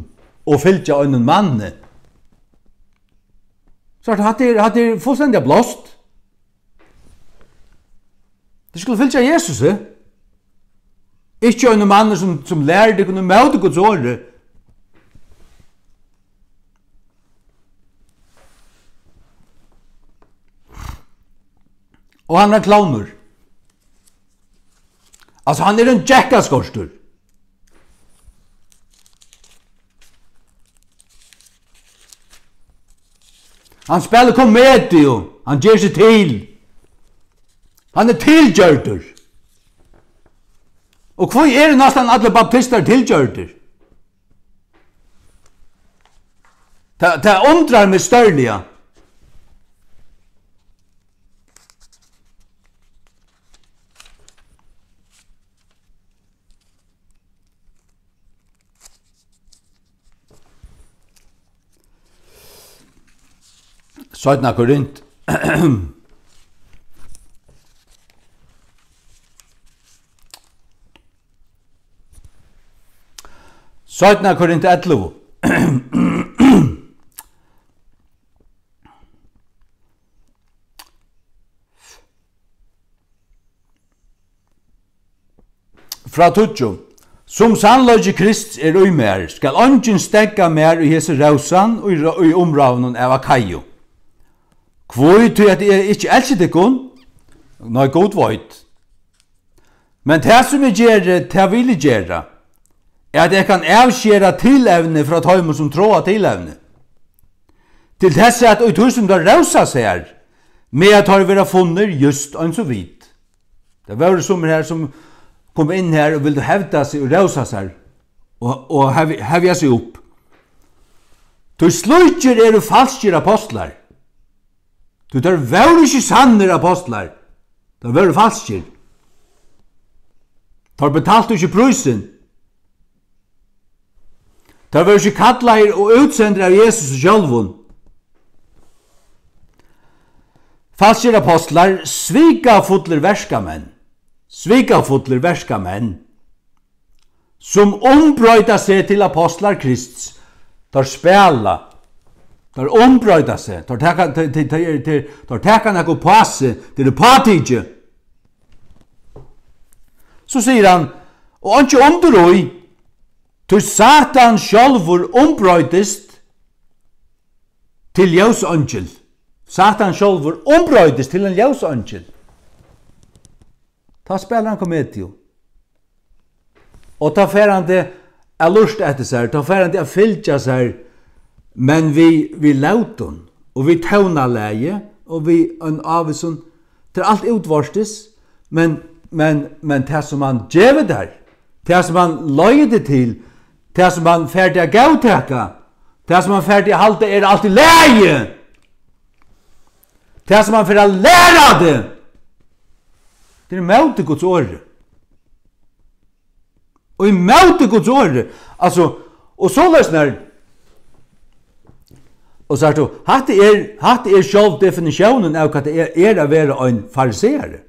og fylgja einum manni. So at hatta er, hatta er fullstendiga blást. Tit skulu fylgja Jesusi. Ikki einum manni sum, sum lærir tykkum ímóti Guds orði. Og hann er ein klovnur. Altso, hann er ein djekkaskortur. Hann spælir komediu, hann ger seg til. Hann er tilgjørdur. Og hví eru næstan allir baptistar tilgjørdir? Tað, tað undrar meg stórliga. Seinna Korint. Seinna Korint ellivu. Frá tíggju. Sum sannleiki Krists er í mær, skal eingin steðga mær í hesi rósan í ró-, í umráðunum av Akaiu. Hví? Tí at eg ikki elski tykkum? Nei, Gud veit. Men tað, sum eg geri, tað vil eg gera, at eg kann avskera tilevni frá teimum, sum tráa tilevni, til tess at í tí, sum teir rósa sær, mega teir vera funnir júst eins og vit. Tað vóru summir her, sum komu inn her og vildu hevda seg og rósa sær og, og hev-, hevja seg upp. Tí slíkir eru falskir apostlar. Tí teir vóru ikki sannir apostlar. Teir vóru falskir. Teir betaltu ikki prísin. Teir vóru ikki kallaðir og útsendir av Jesus sjálvum. Falskir apostlar, svikafullir verkamenn. Svikafullir verkamenn, sum umbroyta seg til apostlar Krists. Teir spæla. Teir umbroyta seg. Teir taka, teir, teir, teir, teir, teir taka nakað upp á seg. Tað er påtikið. So sigur hann, og einki undur í, tí Satan sjálvur umbroytist til ljóseingil. Satan sjálvur umbroytist til ein ljóseingil. Tá spælir hann komediu. Og tá fer hann til at lurta eftir sær, tá fer hann til at fylgja sær, men við, við lótum og við tónalagi og við ein ávísum, tað er alt útvortis, men, men, men tað sum hann gevur tær, tað sum hann leiðir teg til, tað sum hann fær teg at góðtaka, tað sum hann fær teg at halda er alt í lagi, tað sum hann fer at læra teg, tað er móti Guds orði. Og ímóti Guds orði. Altso, og soleiðis nær, og sært tú, hatta er, hatta er sjálv definitiónin av hvat tað er, er at vera ein fariseari.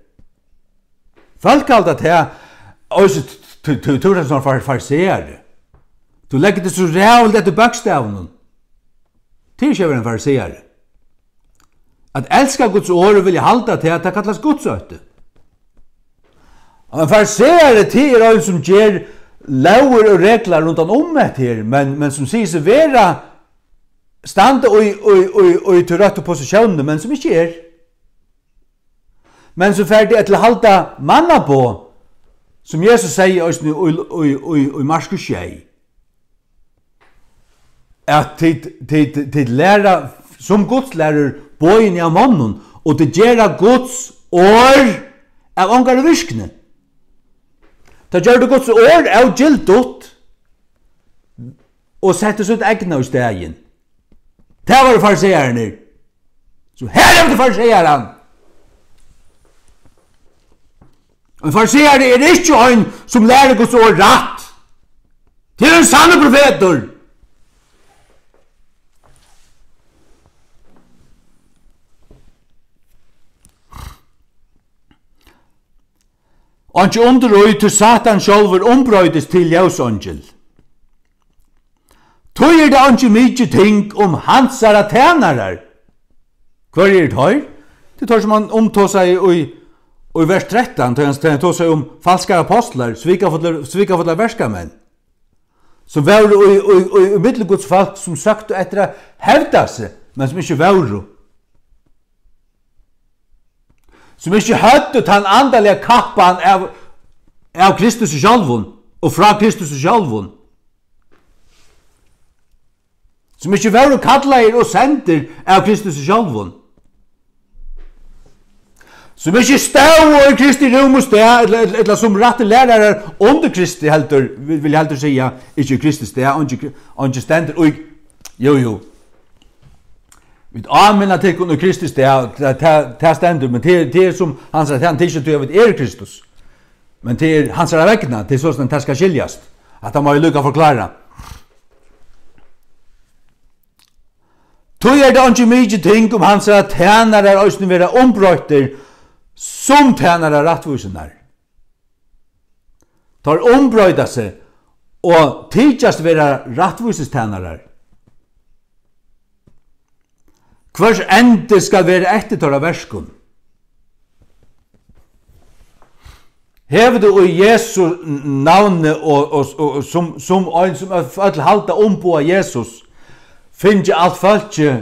Fólk halda tað, eisini, tú, tú, tú ert ein sånn far-, fariseari. Tú leggur teg so ræðuligt eftir bókstavinum. Tað er ikki at vera ein fariseari. At elska Guds orð og vilja halda tað, tað kallast gudsótti. Og ein fariseari, tað er ein sum ger lógir og reglar rundan um hetta her, men, men sum sigur seg vera, standa í, í, í, í tí røttu positiónini, men sum ikki er. Men sum fær teg til at halda mannaboð, sum Jesus segði eisini í, í, í, í Markus sjey. At tit, tit, tit læra sum Guds lærur boðini av monnum, og tit gera Guds orð av ongari virkni. Tað gjørdu Guds orð ógildigt og settu sítt egna í staðin. Tað vóru fariseararnir. So her er til farisearan. Ein fariseari er ikki ein sum lærir Guds orð rætt. Tað er ein sannur profetur. Einki undur í, tí Satan sjálvur umbroytist til ljóseingil. Tí er tað einki mikið ting, um hansara tænarar. Hvør eru teir? Tað er teir, sum hann umtosaði í, í vers trettan, tá hann, tá hann tosaði um falskar apostlar, svikafullar, svikafullar verkamenn, sum vóru í, í, í, í millum Guds fólk, sum søktu eftir at hevda seg, men sum ikki vóru. Sum ikki høvdu tann andaliga kappan av, av Kristus sjálvum og frá Kristus sjálvum. Sum ikki vóru kallaðir og sendir av Kristus sjálvum. Sum ikki stóðu í Kristi rúmi og stað, ella, ella, ella sum rættir lærarar undir Kristi heldur, vil, vil heldur siga, ikki í Kristi stað, og ikki, og ikki stendur í, jú, jú. Vit áminna tykkum í Kristi stað, tað, tað, tað stendur, men tað, tað er sum hansara tænarar, tað er ikki tí at vit eru Kristus. Men tað er hansara vegna, tað er soleiðis, tað skal skiljast. At tað má eg líka forklára. Tí er tað einki mikið ting, um hansara tænarar eisini verða umbroyttir sum tænarar rættvísinnar. Teir umbroyta seg og tykjast vera rættvísistænarar. Hvørs endi skal vera eftir teirra verkum. Hevur tú í Jesu navni og, og, og sum, sum ein, sum øll halda umboða Jesus, fingið alt fólkið,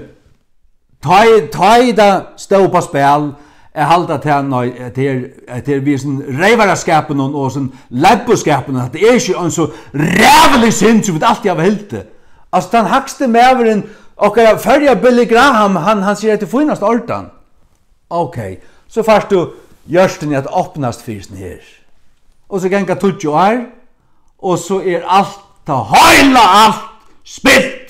tá ið, tá ið tað stóð upp á spæl, at halda tað, nei, at her, at her við sin reyvaraskapinum og sin lebbuskapinum, at tað er ikki ein so ræðulig synd, sum vit altíð hava hildið. Altso, tann hægsti maðurin, okkara føroya Billy Graham, hann, hann sigur, at tað er fínasta ordan. Ok, so fært tú hjørtuni at opnast fyri sin her. Og so ganga tíggju ár, og so er alt, tað heila alt spilt.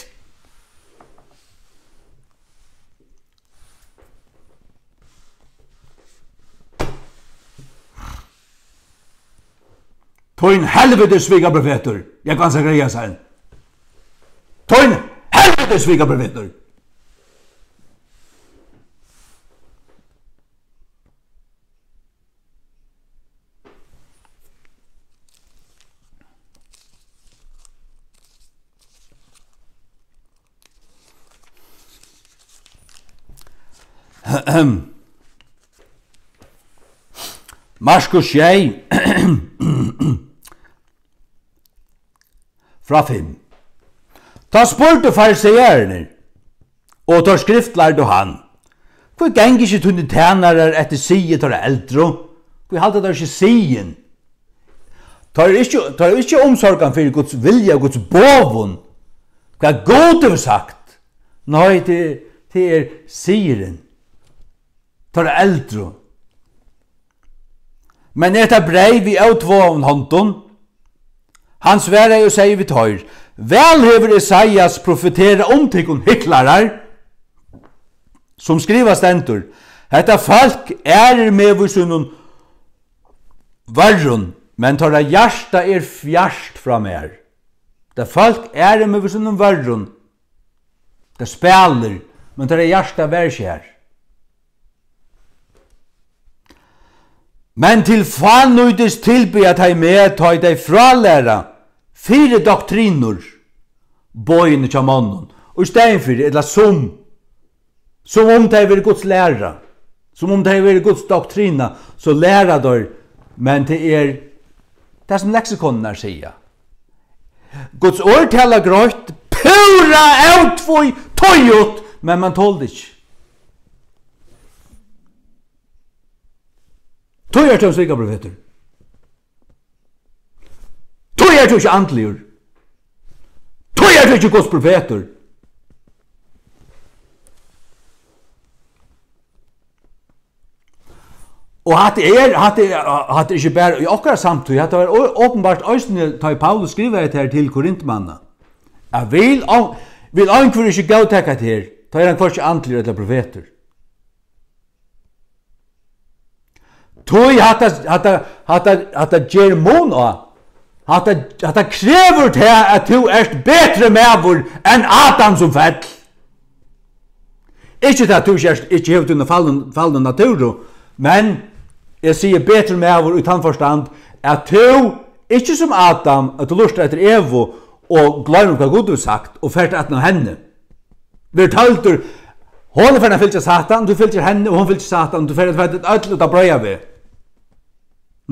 Tín helvitis svikaprofetur, Jógvan Zachariasen. Tín helvitis svikaprofetur. Markus sjey, frá fimm. Tá spurdu fariseararnir og teir skriftlærdu hann: Hví ganga ikki tínir tænarar eftir siði teirra eldru? Hví halda teir ikki siðin? Teir eru ikki, teir eru ikki umsorgan fyri Guds vilja og Guds boðum, hvat Gud hevur sagt. Nei, tað, tað er siðurin. Teirra eldru. Men eta breyð við ótváðum hondum. Hann svaraði og segði við teir: Væl hevur Esaias profeterað um tykkum hyklarar, sum skrivað stendur: Hetta fólk ærir meg við sínum vørrum, men teirra hjarta er fjart frá mær. Hetta fólk ærir meg við sínum vørrum. Tað spælir, men teirra hjarta var ikki har. Men til fánýtis tilbiðja tey meg, tá ið tey frálæra fyri doktrinur boðini hjá monnum, og í staðin fyri, ella sum, sum um tey verið Guds læra, sum um tey verið Guds doktrina, so læra teir, men tað er tað, sum leksikonirnar siga. Guds orð talar greitt, púra ótvítíðugt, men mann tolir ikki. Tí ert tú ein slíkur profetur. Tí ert tú ikki andligur. Tí ert tú ikki Guds profetur. Og hatta er, hatta er, hatta er ikki bara í okkara samtíð, hatta var o-, openbart eisini, tá ið Paulus skrivaði hetta her til Korintmanna, at vil on-, vil onkur ikki góðtaka hetta her, tá er hann hvørki andligur ella profetur. Tí hatta, hatta, hatta, hatta ger mun á. Hatta, hatta krevur tað, at tú ert betri maður enn Adam, sum fell. Ikki tað, at tú ikki ert, ikki hevur tína fallnu, fallnu natúru, men eg sigi betri maður í tann forstand, at tú, ikki sum Adam, at tú lurtar eftir Evu og gloymir, hvat Gud hevur sagt, og fert aftan á henni. Verður tøldur, hon er farin at fylgja Satan, tú fylgir henni, og hon fylgir Satan, tú fer at fara øll út á breiðan veg.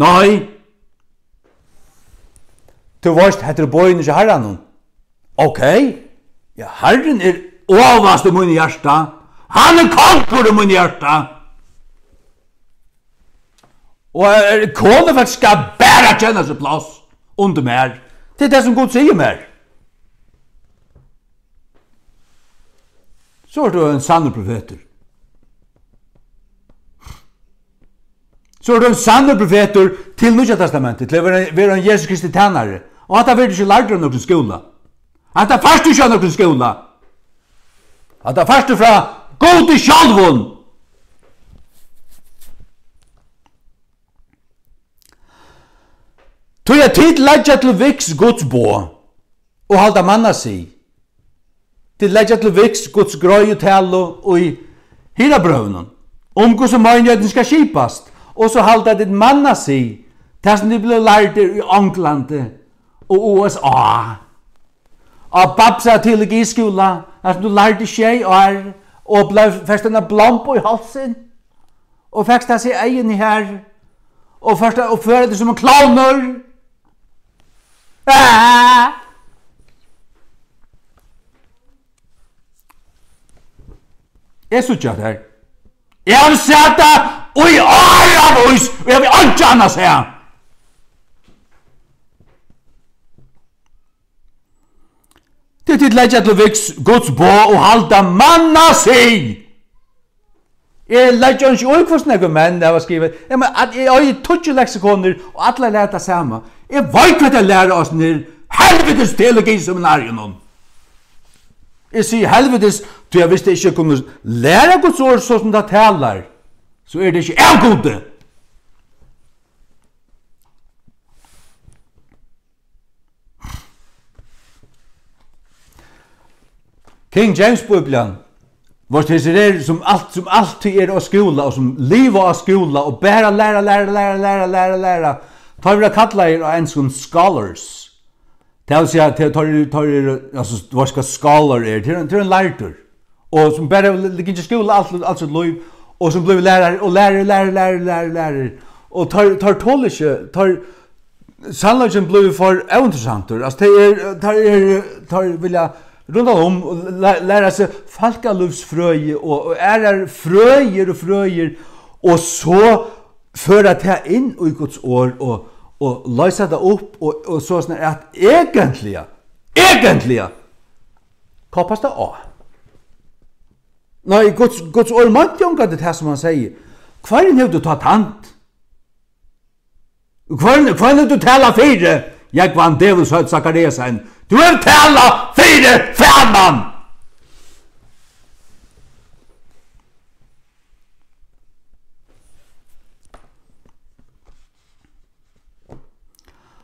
Nei. Tú veitst, hetta eru boðini hjá Harranum. Ok. Ja, Harrin er ovast í mínum hjarta. Hann er kongur í mínum hjarta. Og, eh, konufólk skal bara kenna seg pláss undir mær. Tað er tað, sum Gud sigur mær. So ert tú ein sannur profetur. So ert tú ein sannur profetur til Nýggja Testamentið, til at vera, vera ein Jesus Kristi tænari. Og hatta verður tú ikki lærdur á nøkrum skúla. Hatta fært tú ikki á nøkrum skúla. Hatta fært tú frá Gudi sjálvum. Tí at tit leggja til viks Guds boð og halda mannasið. Tit leggja til viks Guds greiðu talu í hirðabrøvunum, um hvussu meinighetin skal skipast, og so halda tit mannasið, tað sum tit blivu lærdir í Onglandi og U S A. Á Babsa teologiskúla, har sum tú lærdi sjey ár, og bleiv, fekst eina blombu í hálsin, og fekst hasi eyguni her, og fekst at uppføra teg sum ein klovnur. Ah! Eg síggi hatta her. Eg havi sæð tað í áravís, og eg havi einki annað at siga. Tí tit leggja til viks Guds boð og halda mannasið. Eg leggi ikki í, hvussu nógvir menn hava skrivað. Eg meini, at eg eigi tíggju leksikonir, og allar læra tað sama. Eg veit, hvat tey læra á hesum her helvitis teologiseminariunum. Eg sigi helvitis, tí at viss tey ikki kunnu læra Guds orð, so sum tað talar, so er tað ikki av Gudi. King James Bíblian, veitst, hesir eru sum alt, sum altíð eru á skúla, og sum liva á skúla, og bara læra, læra, læra, læra, læra, læra. Teir verða kallaðir á enskum scholars. Tað vil siga, teir, teir eru, teir eru, altso, tú veitst, hvat scholar er, teir eru, teir eru ein lærdur. Og sum bara hevur li-, gingið í skúla alt, alt sítt lív, Og sum blívur lærarar og lærarar, lærarar, lærarar, lærarar, lærarar. Og teir, teir tola ikki, teir, sannleikin blívur for óinteressantur. Altso, tey er, teir er, teir vilja rundan um og læ-, læra seg fólkalívsfrøði og, og aðrar frøðir og frøðir, og so føra tað inn í Guds orð og, og loysa tað upp og, og so, soleiðis at eigentliga, eigentliga koppast tað á. Nei, Guds, Guds orð meinti ongantíð tað, sum hann segði. Hvørjum hevur tú tá tænt? Hvørjum, hvørjum hevur tú talað fyri? Jógvan, djevulshøvd Sakariasen. Tú hevur talað fyri Faðirin!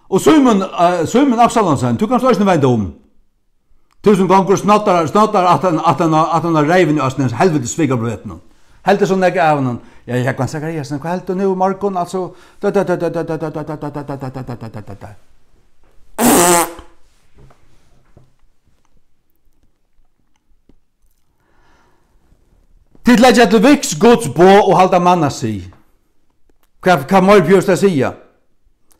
Og Símun, eh, Símun Absalonsen, tú kanst eisini venda um. Tú sum gongur og snoddar, snoddar aftan, aftan á, aftan á reyvin á hasum helvitis svikaprofetinum. Heldur so nógv av honum. Ja, Jógvan Sakariasen, hvat heldur tú nú í morgun? Altso, da, da, da. Tit leggja til viks Guds boð og halda mannasið. Hvat, hvat meir behøvist at siga?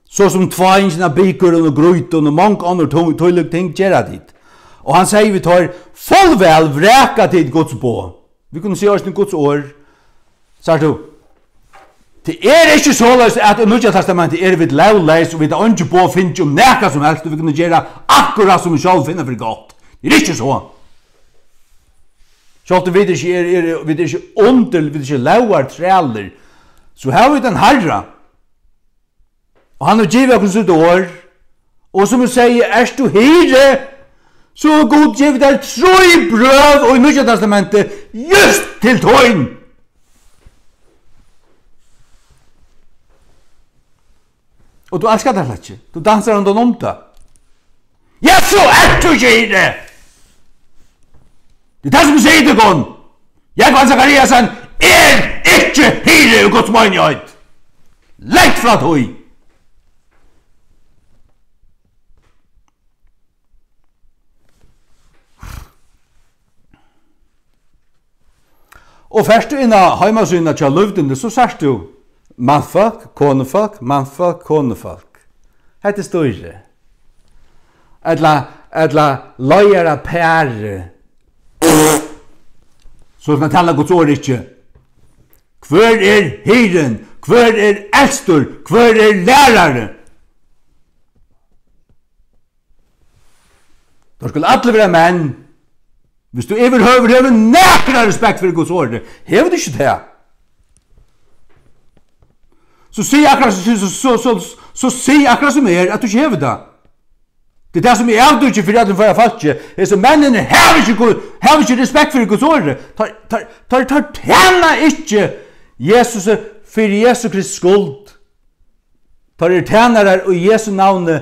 So sum tváingina, bikurin og grýtuna og mong onnur tílík ting gera tit. Og hann segði við teir: Fullvæl vraka tit Guds boð. Vit kunnu siga eisini Guds orð. Sært tú? Tað er ikki soleiðis, at í Nýggja Testamenti eru vit lógleys og vit hava eingi boð fingið um nakað sum helst, og vit kunnu gera akkurát sum vit sjálv finna fyri gott. Tað er ikki so. Sjálvt um vit ikki eru, eru, vit eru ikki undir, vit eru ikki lógartrælir, so hava vit ein Harra. Og hann hevur givið okkum sítt orð. Og sum eg sigi, ert tú hirði, so hevur Gud givið tær trý brøv í Nýggja Testamenti, júst til tín. Og tú elskar tað slett ikki. Tú dansar rundan um tað. Ja, so ert tú ikki hirði. Tað er tað sum eg sigi tykkum. Jógvan Sakariasen er ikki hirði í Guds meinigheit. Langt frá tí. Og fert tú inn á heimasíðuna hjá Lívdini, so sært tú mannfólk, konufólk, mannfólk, konufólk. Hetta er stýrið. Ella, ella leiðaraparið. So skal tala Guds orð ikki. Hvør er hirðin? Hvør er elstur? Hvør er lærari? Teir skulu allir vera menn. Viss tú yvirhøvur hevur nakra respekt fyri Guds orði, hevur tú ikki tað, so sig akkurát, so, so, so, so, so sig akkurát sum er, at tú ikki hevur tað. Tað er tað, sum eg avdúki fyri øllum føroya fólki. Hesir menninir hava ikki Gud, hava ikki respekt fyri Guds orði. Teir, teir, teir, teir tæna ikki Jesusi fyri Jesu Kristi skuld. Teir eru tænarar í Jesu navni,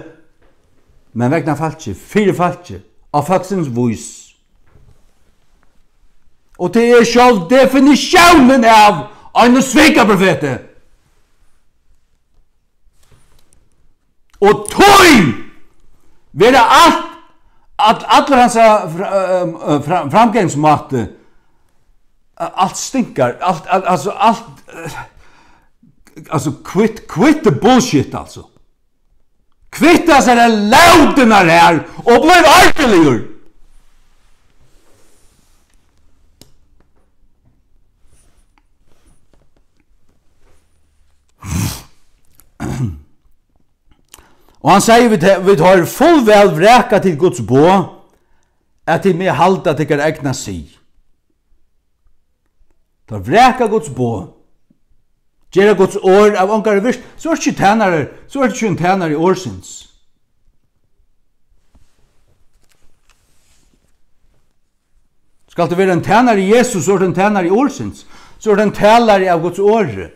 men vegna fólki, fyri fólki, á fólksins vís. Og tað er sjálv definitiónin av einum svikaprofeti. Og tí verða alt, all, allur hansara fra-, eh, eh, fra-, framgangsmáti, eh, alt stinkar, alt, al-, altso, alt, eh, altso, quit, quit the bullshit, altso. Kvitta sær av lótirnar her og blív ordiligur. Og hann segði: Vit, vit hava fullvæl vrakað tit Guds boð, at tit mega halda tykkara egna sið. Teir vraka Guds boð, gera Guds orð av ongari virt, so ert ikki tænari, so ert ikki ein tænari orðsins. Skalt tú vera ein tænari Jesus, so ert tú ein tænari orðsins, so ert tú ein talari av Guds orði.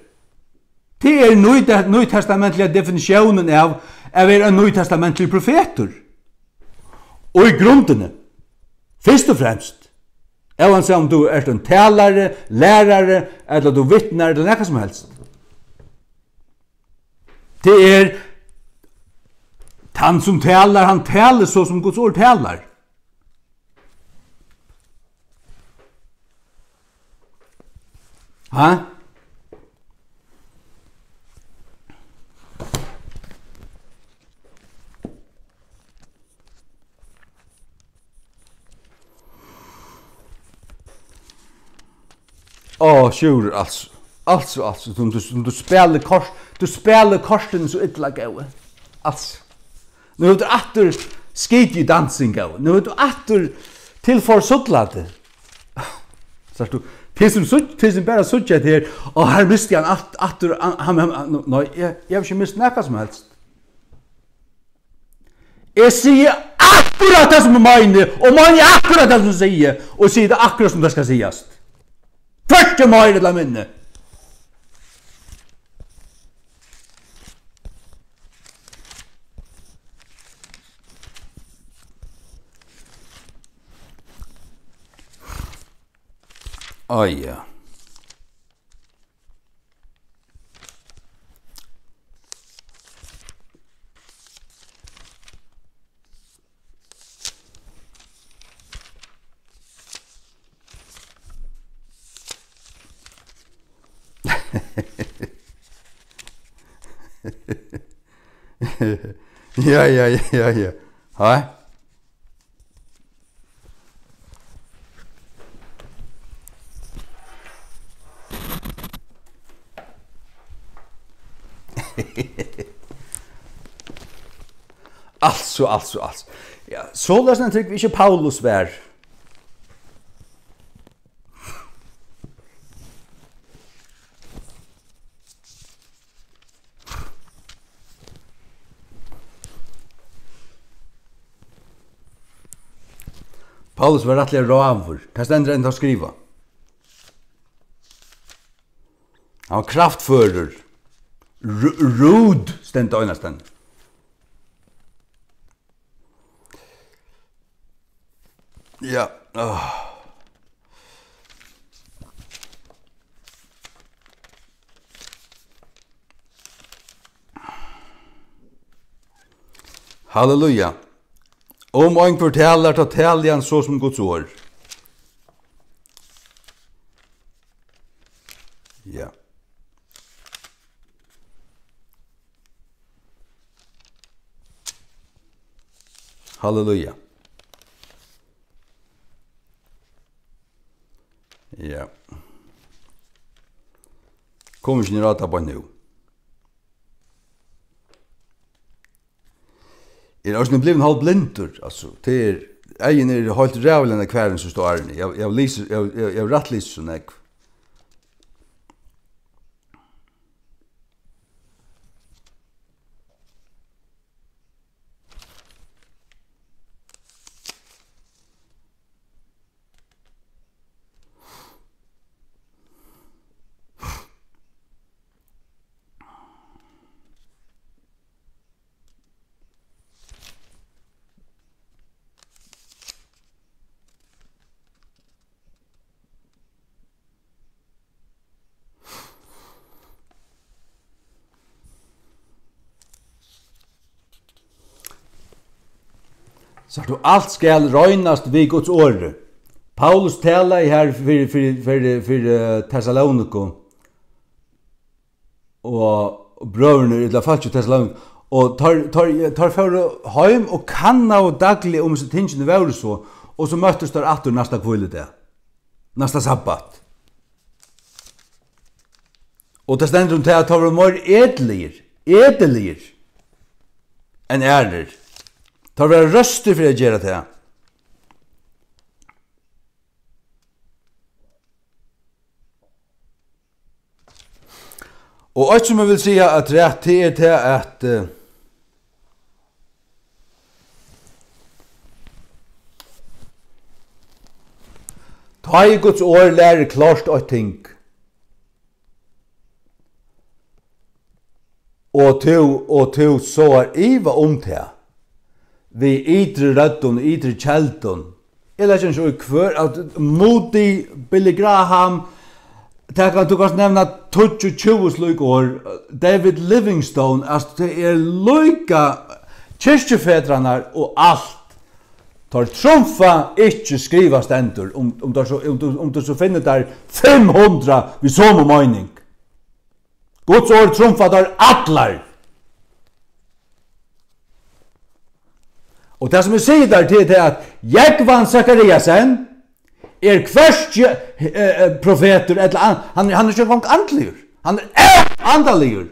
Tað er nýta-, nýtestamentliga definitiónin av at vera ein nýtestamentligur profetur. Og í grundini, fyrst og fremst, óansæð um tú ert ein talari, lærari, ella tú vitnar, ella nakað sum helst. Tað er tann, sum talar, hann talar so, sum Guds orð talar. Ha? Á, Sjúrður, altso. Altso, altso, sum tú, sum tú spælir kort, tú spælir kortini so illa, góði. Altso. Nú hevur tú aftur skitið í dansin, góði. Nú hevur tú aftur tilforsutlað teg. Sært tú? Tey sum síggj-, tey sum bara síggja hetta her, og har misti hann alt, aftur, hann, hann, hann, nei, eg, eg havi ikki mist nakað sum helst. Eg sigi akkurát tað, sum eg meini, og meini akkurát tað, sum eg sigi, og eg sigi tað akkurát, sum tað skal sigast. Hvørki meira ella minni. Á, ja. Ja, ja, ja, ja, ja. Hej. Altso, altso, altso. Ja, soleiðis ein trúgvi eg ikki Paulus var. Paulus var rættiliga ráður. Tað stendur enntá skrivað. Hann var kraftførur. Ru-, rude stendur einastaðni. Ja. Áh. Halleluja. Um einhvør talar, tá tali hann so sum Guds orð. Ja. Halleluja. Ja. Kom ikki niður á tað beint nú. Eg eri eisini blivin hálvblindur, altso, tað er, eyguni eru heilt ræðuliga kvarin síðstu árini. Eg, eg havi lisið, eg, eg, eg havi rætt lisið so nógv. Sært tú, alt skal roynast við Guds orði. Paulus talaði her fyri, fyri, fyri, fyri, eh, Tessaloniku og brøðurnir, ella fólk í Tessaloniku, og teir, teir, teir fóru heim og kannaðu dagliga, um hesi tingini vóru so, og so møttust teir aftur næsta hvíludag, næsta sabbat. Og tað stendur um tað, at teir vóru meir eðiligir, eðiligir enn aðrir. Teir vóru røstir fyri at gera tað. Og eitt, sum eg vil siga afturat, tað er tað, at, eh, tá ið Guds orð lærir klárt eitt ting, og tú, og tú sáar iva um tað við ytri røddum, ytri keldum. Eg leggi ikki í hvør, at Moody, Billy Graham, tað kann, tú kanst nevna tíggju, tjúgu slík orð. David Livingstone, altso, tað er líka, kirkjufedrarnar og alt. Teir trumfa ikki skrivað stendur, um, um, teir so, um, tú, um tú so finnur teir fimm hundrað við somu meining. Guds orð trumfa teir allar. Og tað, sum eg sigi tær, til tað, at Jógvan Zachariasen er hvørki, eh, eh, profetur, ella an-, hann, hann er ikki eingong andligur. Hann er óandaligur.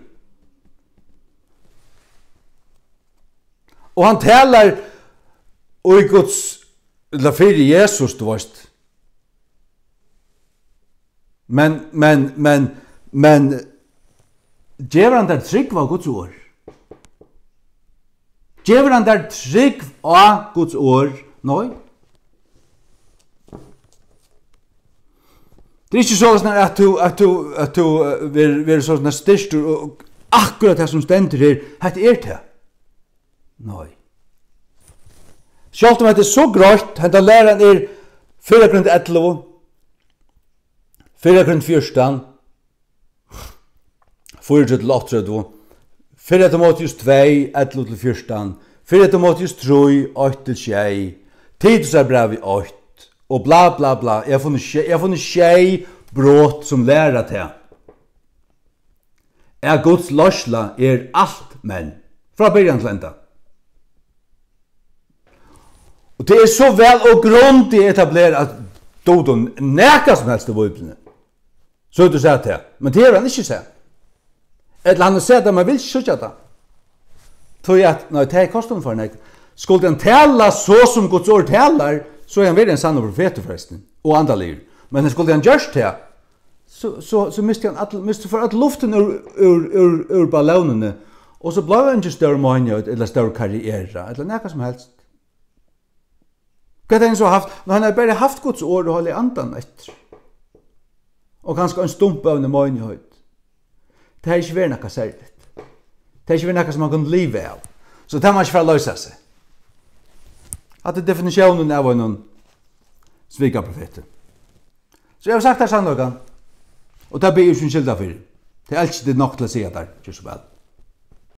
Og hann talar í Guds, ella fyri Jesus, tú veist. Men, men, men, men gevur hann tær trúgv á Guds orð? Gevur hann tær trúgv á Guds orð? Nei. Tað er ikki soleiðis, at tú, at tú, at tú, eh, ver-, verður soleiðis styrktur og, og akkurát tað sum stendur her, hetta er tað. Nei. Sjálvt um hetta er so greitt, henda læran er fyrra Korint ellivu, fyrra Korint fjúrtan, fýraogtretivu til áttaogtretivu, fyrra Timoteus tvey, ellivu til fjúrtan, fyrra Timoteus trý, eitt til sjey, Titusarbrævið eitt, og bla, bla, bla. Eg havi funnið sjey, eg havi funnið sjey brot sum læra tað, at Guds leiðsla er alt men, frá byrjan til enda. Og tað er so væl og grundigt etablerað, at dugdi hann nakað sum helst í Bíbliuni, so hevur tú sæð tað. Men tað hevur hann ikki sæð. Ella hann hevur sæð tað, men vil ikki síggja tað. Tí at, nei, tað kostar honum for nógv. Skuldi hann tala so, sum Guds orð talar, so hevði hann verið ein sannur profetur, forrestin, og andaligur. Men skuldi hann gjørt tað, so, so, so misti hann all, misti for øll luftin úr, úr, úr, úr ballónini, og so bleiv eingin stór meinigheit, ella stór karriera, ella nakað sum helst. Hvat hevði hann so havt? Nú, hann hevði bara havt Guds orð og Heilaga Andan eftir. Og kanska ein stump av eini meinigheit. Tað hevði ikki verið nakað serligt. Tað hevði ikki verið nakað, sum hann kundi liva av. So tað má ikki fara at loysa seg. Hatta er definitiónin av einum svikaprofeti. So eg havi sagt tær sannleikan, og tað biði eg ikki um skylda fyri. Tað elski eg teg nokk til at siga tær, ger so væl.